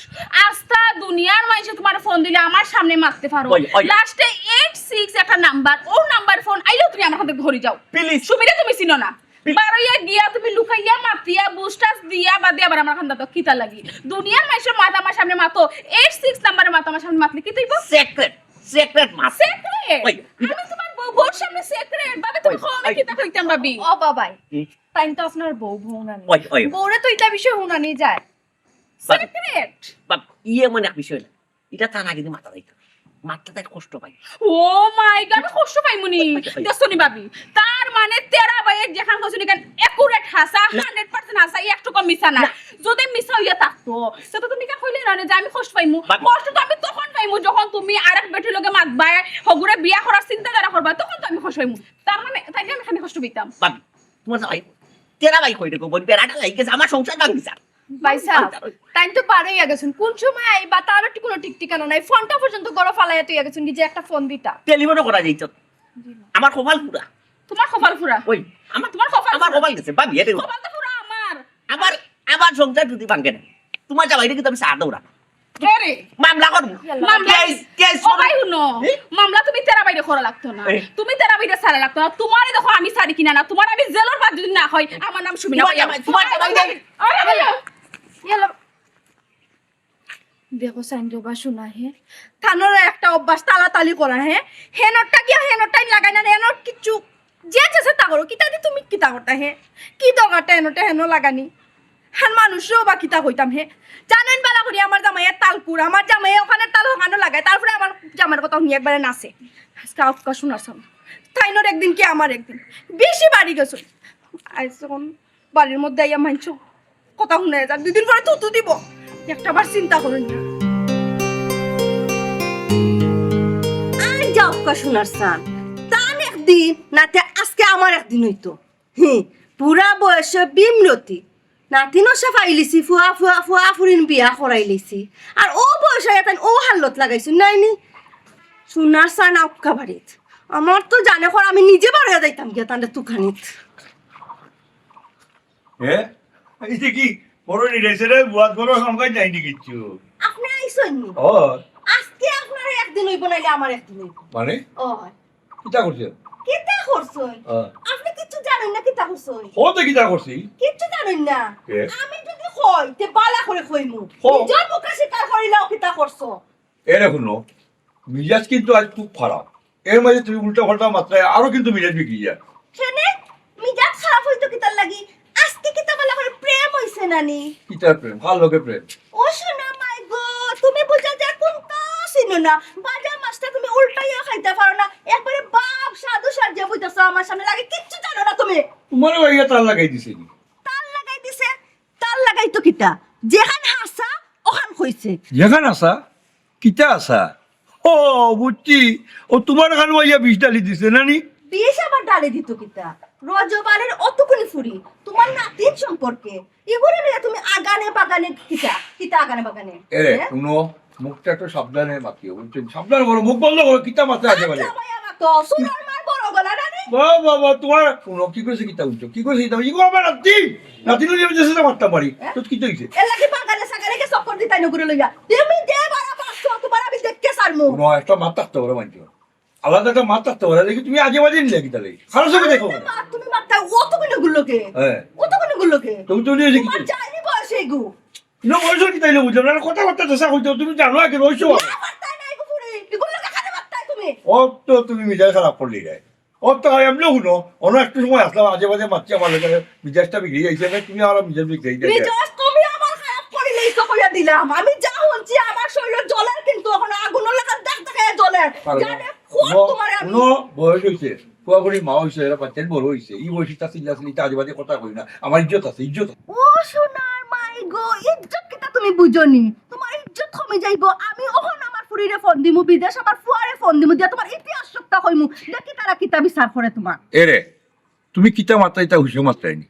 আস্তা দুনিয়ার মাইনষে তোমার ফোন দিলে আমার সামনে মাততে পারো। ওই, ওই। লাস্টে এইট সিক্স একটা নাম্বার, ও নাম্বার ফোন আইলেও তুমি আমার হাতে ধরে যাও। Please। সুবিধা তুমি চিনো না। Please। বারইয়া গিয়া তুমি লুকাইয়া মাতিয়া, বুঝটাস দিয়া বাদে আবার আমার খান্দা তো কিতা লাগি। দুনিয়ার মাইনষে মাত আমার সামনে মাতো, এইট সিক্স নাম্বারে মাত আমার সামনে মাতলে কি তুইব? Secret, secret মাত। Secret? ওই, আমি তোমার বউ, বউর সামনে secret? ভাবি, তুমি ওই, কও আমি ওই। কিতা কইতাম, ভাবি? ও বাবাই, কি? তাইন তো আপনার বউ, বউ নানি। ওই, ওই। বউরে তো ইটা বিষয়ে হুনানি যায়। বাদ, secret? বাদ, ইয়ে মানে এক বিষয় না। ইটা তার আগে দিয়ে মাথা দিত। মাথা তাই কষ্ট পাই। Oh my God, কষ্ট পাই মুনি। ওই, ওই। দেখছো নি ভাবি? তার মানে তেরা ভাইয়ে যেখান কইছইন ইখান accurate হাছা, না। Hundred percent হাছা, ই একটু কম মিছা না। না। যদি মিছা হইয়া থাকতো, তে তো তুমি ইখান কইলে না যে আমি কষ্ট পাইমু। ভাবি। কষ্ট তো আমি তখন পাইমু যখন তুমি আরেক বেটির লগে মাতবায়, হগুরে বিয়া করার চিন্তাধারা করবা, তখন তো আমি কষ্ট পাইমু। তার মানে তাইলে আমি খানি কষ্ট পাইতাম। ভাবি, তোমার জামাই, তেরা ভাই কই রে গো, বল, বেড়াটা লাগি গেছে, আমার সংসার ভাঙি যার। ভাইসাব, তাইন তো বার অইয়া গেছইন, কোন সময় আইবা তার তো কোনো ঠিক ঠিকানা নাই। ফোনটা পর্যন্ত ঘরো ফালাইয়া থইয়া গেছইন, কি যে একটা ফোন দিতা। টেলিফোনও করা যাইত। আমার কপাল পুরা। তোমার কপাল পুরা? ওই, আমার, তোমার কপাল আমার পুরা। কপাল গেছে, ভাবি, এটা কপাল তো পুরা আমার। আমার, আমার সংসার যদি ভাঙে না, তোমার জামাইরে কিন্তু আমি ছাড় দেবো না। আরে, মামলা করবো। মামলা? কেস, কেস ও ভাই, হুনো, এ? মামলা তুমি তেরা বাইরে করা লাগতো না। এ? তুমি তেরা বাইরে ছাড়া লাগতো না। তোমারে দেখো আমি ছাড়ি কিনা না, তোমার আমি জেলর বাদ যদি না হয়, আমার নাম সুমিনা তোমার ভাইয়া। জামাই, তোমার জামাই নাই। আরে ভাইয়া। ইয়াল্লা। দেখো সাইন দেবা শোনা হে, তানর একটা অভ্যাস তালাতালি করা হে, হেনরটা গিয়া হেনরটাই লাগাই না, হেনর কিচ্ছু যে চেষ্টা তা করো, কিতা দি তুমি কিতা করতা হে, কি দরকারটা হেনরটা হেন লাগানি, হান মানুষরেও বা কিতা কইতাম হে, জানেন বালা করি আমার জামাইয়ে তালকুর, আমার জামাইয়ে ওখানে তাল ওখানে লাগায়, তারপরে আমার জামাইর কথা শুনি একবারে নাচে। আজকে আফকা শোনার সামনে তাইনর একদিন কি আমার একদিন, বেশি বাড়ি গেছো, আজ যখন বাড়ির মধ্যে আইয়া মানছো কথা শুনে যান, দুদিন পরে থুতু দিব। একটা বার চিন্তা করুন না। আর যাও কা শোনার সান, তান একদিন নাতে আজকে আমার একদিন হইতো। হি, পুরা বয়সে বিমরতি, নাতিনও সে পাইলিছি, ফুয়া ফুয়া ফুয়া ফুরিন বিয়া করাইলিছি। আর ও বয়সে তান ও হাল্লত লাগাইছুন নাইনি। শোনার সান আউক্কা বাড়িত, আমার তো জানে কর আমি নিজে বাড়িয়া যাইতাম গিয়া তান্ডে তুকানিত। হে? এই যে কি? বড় নিরাইছে রে, বুয়াত বড় সংখ্যায় যায়নি কিচ্ছু। আপনি আইছইন নি? ও। আজকে আপনার একদিন হইব, নাইলে আমার একদিন হইব। মানে? ও। কিতা করছে? কিতা করছইন? হ্যাঁ। আপনি কিচ্ছু জানেন না কিতা করছইন? ও তো কিতা করছি? কিচ্ছু জানেন না? কে? আমি যদি কই, তে বালা করে কইমু। হো। নিজর মুখে স্বীকার করিলাও কিতা করছো। এরে হুনো, মিজাজ কিন্তু আজ খুব খারাপ। এর মাঝে তুমি উল্টা পাল্টা মাতরায় আরো কিন্তু মিজাজ বিগড়ি যায়। কেনে? মিজাজ খারাপ হইতো কিতার লাগি? আজকে কিতা বালা করে প্রেম হইছে নানি? কিতার প্রেম? কার লগে প্রেম? ও সোনা মাই গো, তুমি বুঝা যায় কোনটা চিনো না। বাজার মাছটা তুমি উল্টাইয়া খাইতে পারো না। একবারে বাপ সাধু সাজিয়া বইতাছো আমার সামনে, লাগে কিচ্ছু জানো না তুমি। তোমার ভাইয়া তার লাগাই দিছে নি? তার লাগাই দিছে? তার লাগাই তো কিতা? যেখান হাসা, ওখান কইছে। যেখান হাসা? কিতা আছা? ও, বুঝছি। ও তোমার কানো আইয়া বিষ ঢালি দিছে, না নি? বিষ আবার ঢালি দিত কিতা? রজবারের অতকুনি ফুরি, তোমার নাতিন সম্পর্কে। ইগুরে নিয়া তুমি আগানে বাগানে কিতা? কিতা আগানে বাগানে? এরে, হ্যাঁ? হুনো, মুখটা একটু সাবধানে মাতিও, বুঝছো? সাবধান করো, মুখ বন্ধ করো, কিতা মাতরায় আজে বাজে। আচ্ছা, ভাই, আমার তো সুরার মার বড় গলা, না নি? বাহ, বাহ, বাহ, তোমার হুনো, কি কইছে, কিতা বুঝছো? কি কইছে, কিতা? ইগো আমার নাতি। নাতিন লইয়া আমি যে সেটা মারতাম পারি। হ্যাঁ? তো কিতা হইছে? এর লাগি বাগানে সাগানে গিয়া চক্কর দিতায় নগুরে লইয়া। তুমি যে বাড়া পারছো, তোমার আমি দেখতে ছাড়মু। কোনো একটা মাত থাকতে পারে মানছি। আলাদা একটা মাত থাকতে পারে, দেখি তুমি আজে বাজে নিলে কিতা লাগি? খারাপ চোখে দেখো। আরে মা, তুমি মারতা, ও তো কোনো গুল্লো কে? হ্যাঁ। ও তো কোনো গুল্লো কে? তুমি তো নিয়ে তোমার শিখি। যায়নি বয়সে এগু। না, বয়স কিতা অইলো বুঝলাম না, কথাবার্তা তো সা হইতো, তুমি জানো আগে রইছো। না, মারতায় না, এগু ফুরি। এগুলো কে খালি মারতায় তুমি। ও তো তুমি মিজাজ খারাপ করলি রে। ও তো হয়, এমনি হুনো, অন্য একটু সময় আসলাম, আজে বাজে মাতছি আমার লগে, মিজাজটা বিগড়ি যাইছে, না, তুমি আমার মিজাজ বিগড়ি যাইছে। মিজাজ তুমি আমার খারাপ করিলাইছো কইয়া দিলাম। আমি যা হুনছি, আমার শরীরর জ্বলের কিন্তু এখন আগুনর লাখান দাগ দাগ অইয়া জ্বলের। পারো না। জানে কোন হুনো, তোমার আমি হুনো, বয়স হইছে, পুয়াপুরি মা হইছে, এরা বাচ্চার বড় হইছে, এই বয়সে তা চিল্লা চিল্লি, তা আজে বাজে কথা কই না, আমার ইজ্জত আছে, ইজ্জত আছে। ও সোনার মাই গো, ইজ্জত কিতা তুমি বুঝো নি? তোমার ইজ্জত কমি যাইবো। আমি অখন আমার ফুরিরে ফোন দিমু, বিদেশ আমার ফুয়ারে ফোন দিমু, দিয়া তোমার ইতিহাস সবটা কইমু। দেখি তারা কিতা বিচার করে তোমার। এরে, তুমি কিতা মাতরায়, ইতা হুশে মাতরায় নি।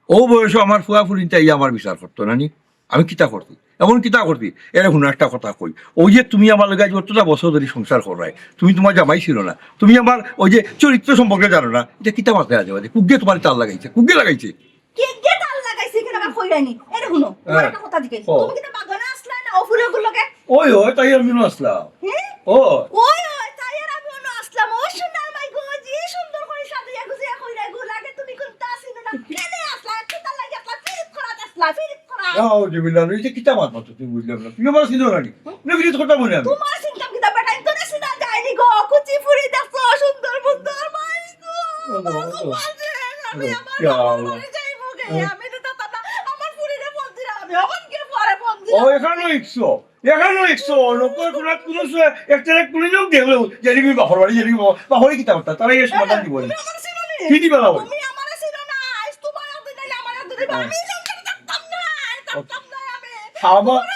ও বয়সো আমার ফুয়া ফুরিন্তে আইয়া আমার বিচার করতো না নি? আমি কিতা করছি? এমন কিতা করছি? এরে হুনো একটা কথা কই। ওই যে তুমি আমার লগে আজ অতটা বছর ধরি সংসার কররায়, তুমি তোমার জামাই চিনো না, তুমি আমার ওই যে চরিত্র সম্পর্কে জানো না, ইতা কিতা মাতরায় আজে বাজে? কুগে তোমার তার লাগাইছে, কুগে লাগাইছে? কে, কে তার লাগাইছে এখানে আবার কইরানি? এরে হুনো, তোমার হ্যাঁ। একটা কথা জিজ্ঞেস। ও। তুমি কিতা বাগানে আসলা না ও ফুলগুর লগে? ওই, ওই, তাই আমি না আসলাম। হ্যাঁ? ও। ওই, ওই, তাই আর আমি অন্য আসলাম। ও সোনার মাই গো, যে সুন্দর করে সাজিয়া গুজিয়া কইরা গো, লাগে তুমি কোনটা চিনো না। কেনে আসলা? কিতা লাগি আসলা? ফিরিত করা আসলা, ফিরিত করা। নাউজুবিল্লাহ, এই যে কিতা মাত মাতো তুমি বুঝলাম না। তুমি আমার চিনো না নি? না, ফিরিত কথা বলে আমি। তোমার চিনতাম কিতা বেটা, তোরে চিনা যায়নি গো। কুচি ফুরি দেখছো, সুন্দর সুন্দর মাই গো। ও, ও, ও। বাবা, আমি আমার ইয়া বাবার আল্লাহ। বাড়ি যাইবো গে। ও। আমি তো তাতা না, আমার ফুরিরে ফোন দিলাম, আমি অখন গিয়া পরে ফোন ও, দিলাম। এখানো ইকছো, এখানো ইকছো, লোকের কোনো, কোনো সময় একটা এক কুড়ি লোক দেখলো, জানি কি বাপর বাড়ি, জানি কি বাপর, বাপরে কিতা করতা, তারা এই সমাধান দিব না। তুমি আমার চিনো নি? কি দিবা না ওই? তুমি আমারে চিনো না, আজ তোমার হাতে নাইলে আমার হাতে দিবা। হ্যাঁ। আমি সংসারে থাকতাম না, থাকতাম না আমি। আমার, তোমার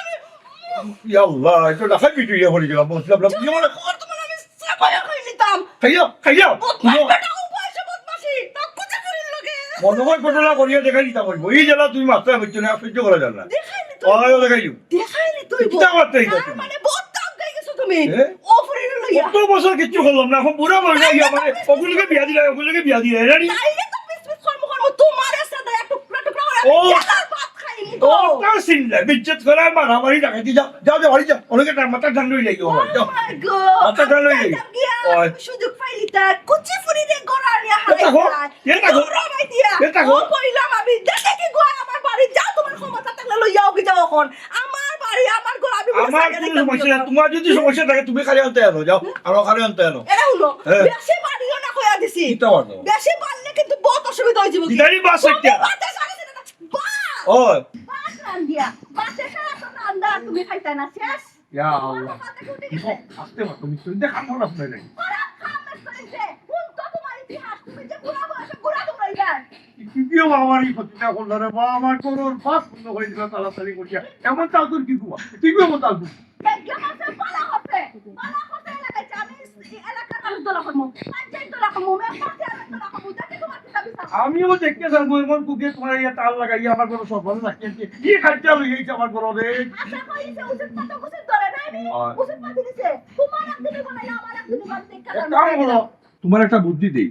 আমি ইয়া আল্লাহ, এটা ঢাকায় পিটু ইয়া পড়ে গেলাম, বলছিলাম না, তুমি আমার খবর তোমার আমি সাবায়া কই নিতাম। খাইয়া, খাইয়া। বদমাশ হুনো। বেটা, ও বয়সে বদমাশি, তখন যে চুরির লগে। মনে হয় ঘটনা করিয়া দেখাই দিতাম অইবো। এই জ্বালা তুমি মাথাত পাইছো না, সহ্য করা যায় না। দেখাইলি তো। অয়, দেখাইলু। দেখাইলি তো। কিতা করতে অইবো তার তুমি? মানে বহুত তো আগে গেছো তুমি। হ্যাঁ? ও ফুরিরে লইয়া। কত বছর কিচ্ছু করলাম না, এখন বুড়া মরে যাই আমার। ওগুলোকে বিয়া দিলে, ওগুলোকে বিয়া দিলে, জানি? তাইলে তো পিস পিস কর্ম কর্ম তোমার আছে, দয়া টুকরা টুকরা করে ও। আমি জেলার ভাত খাইনি তো। ও, তার চিন্তা, বিজ্জত করার মারামারি ডাকাইতি, যাও, যাও, যাও, বাড়ি যাও। ওনাকে তার মাথা ঠান্ডা হয়ে যাই, যাও। Oh my God। মাথা ঠান্ডা হয়ে যাই। যাও গিয়া, ওই। সুযোগ পাইলি তার, কুচি ফুরিরে গড়া নিয়ে এ দেখো, হারাই এ দেখো। দৌড়া মাই দিয়া। এ দেখো। ও কইলাম আমি, দেখে কি গো আমার বাড়ি, যাও তোমার ক্ষমতা থাকলে লইয়া ওকে যাও এখন। আমার বাড়ি, আমার ঘর, আমি কোনো আমার জায়গা কোনো দেখতাম সমস্যা না। নাই। তোমার যদি সমস্যা থাকে, তুমি খালি আনতে আনো, যাও। আর ওখানে আনতে আনো। এরা হলো, হ্যাঁ। বেশি বাড়িও না কইয়া দিছি। কিতা বাড়ো? বেশি বাড়লে কিন্তু বহুত অসুবিধা হয়ে যাবে। ইদানি বাস তুমি একটা। বাড়তে পারো না। বাস! ও। বাস রান্ধিয়া। বাসে সারা তো রান্দা, তুমি খাইতে না, শেষ। ইয়া আল্লাহ। বাসে উঠে গেছে। আস্তে মাতো, তুমি শুনতে খান খারাপ হয়ে যায়। খারাপ খারাপ করে যে, কোন তো তোমার ইতিহাস, তুমি যে বুড়া বয়সে বুড়া দৌড়াইবার। কি কি আমার এই ক্ষতিটা করলো রে বা, আমার ঘরর বাস বন্ধ করে দিল তাড়াতাড়ি করিয়া। এমন চালতুর কি কুয়া? তুই কি এমন চালতুর? দেখলাম আছে, পালা করছে, পালা করছে এলাকায়, আমি এই এলাকার মানুষ দলা করবো, পঞ্চায়েত দলা করবো, মেম্বার চেয়ারম্যান দলা করবো, দেখি তোমার কিতা বিচার। আমিও দেখতে চাইবো এমন কুকে তোমার এই তাল লাগাইয়া আমার ঘরর সর্বনাশ রাখিয়া কি খাদ্য লই আইছে আমার ঘরো রে। আচ্ছা, কই দিছে? উচিত মতো উচিত ধরে নাই নি? হয়। উচিত মতো দিছে। তোমার একদিনই বলে না, আমার একদিনই বলে, দেখতে এক পারো কাম না। করো, তোমার একটা বুদ্ধি দেই।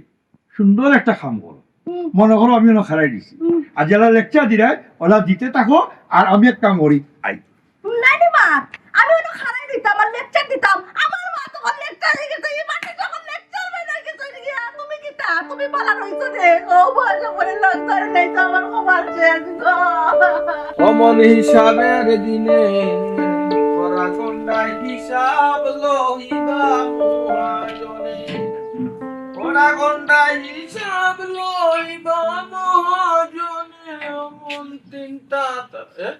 সুন্দর একটা কাম করো। হুম। মনে করো আমি অনো খাড়াই দিছি। হুম। আর যারা লেকচার দিরায়, ওরা দিতে থাকো, আর আমি এক কাম করি, আই। নাই রে মা, আমি অনো খাড়াই দিতাম, আর লেকচার দিতাম। আমার মা তখন লেকচার হয়ে গেছে, এই মাঠে তখন লেকচার হয়ে গেছে, গিয়া তুমি কিতা? তুমি পালা রইছো রে। ও বয়স করে লেকচার নেই তো আমার কপাল শেষ গো। অমন হিসাবের দিনে, করা গন্ডায় হিসাব লইবা মহাজনে। করা গন্ডায় হিসাব লইবা মহাজনে। অমন তিনটা তা-, এ?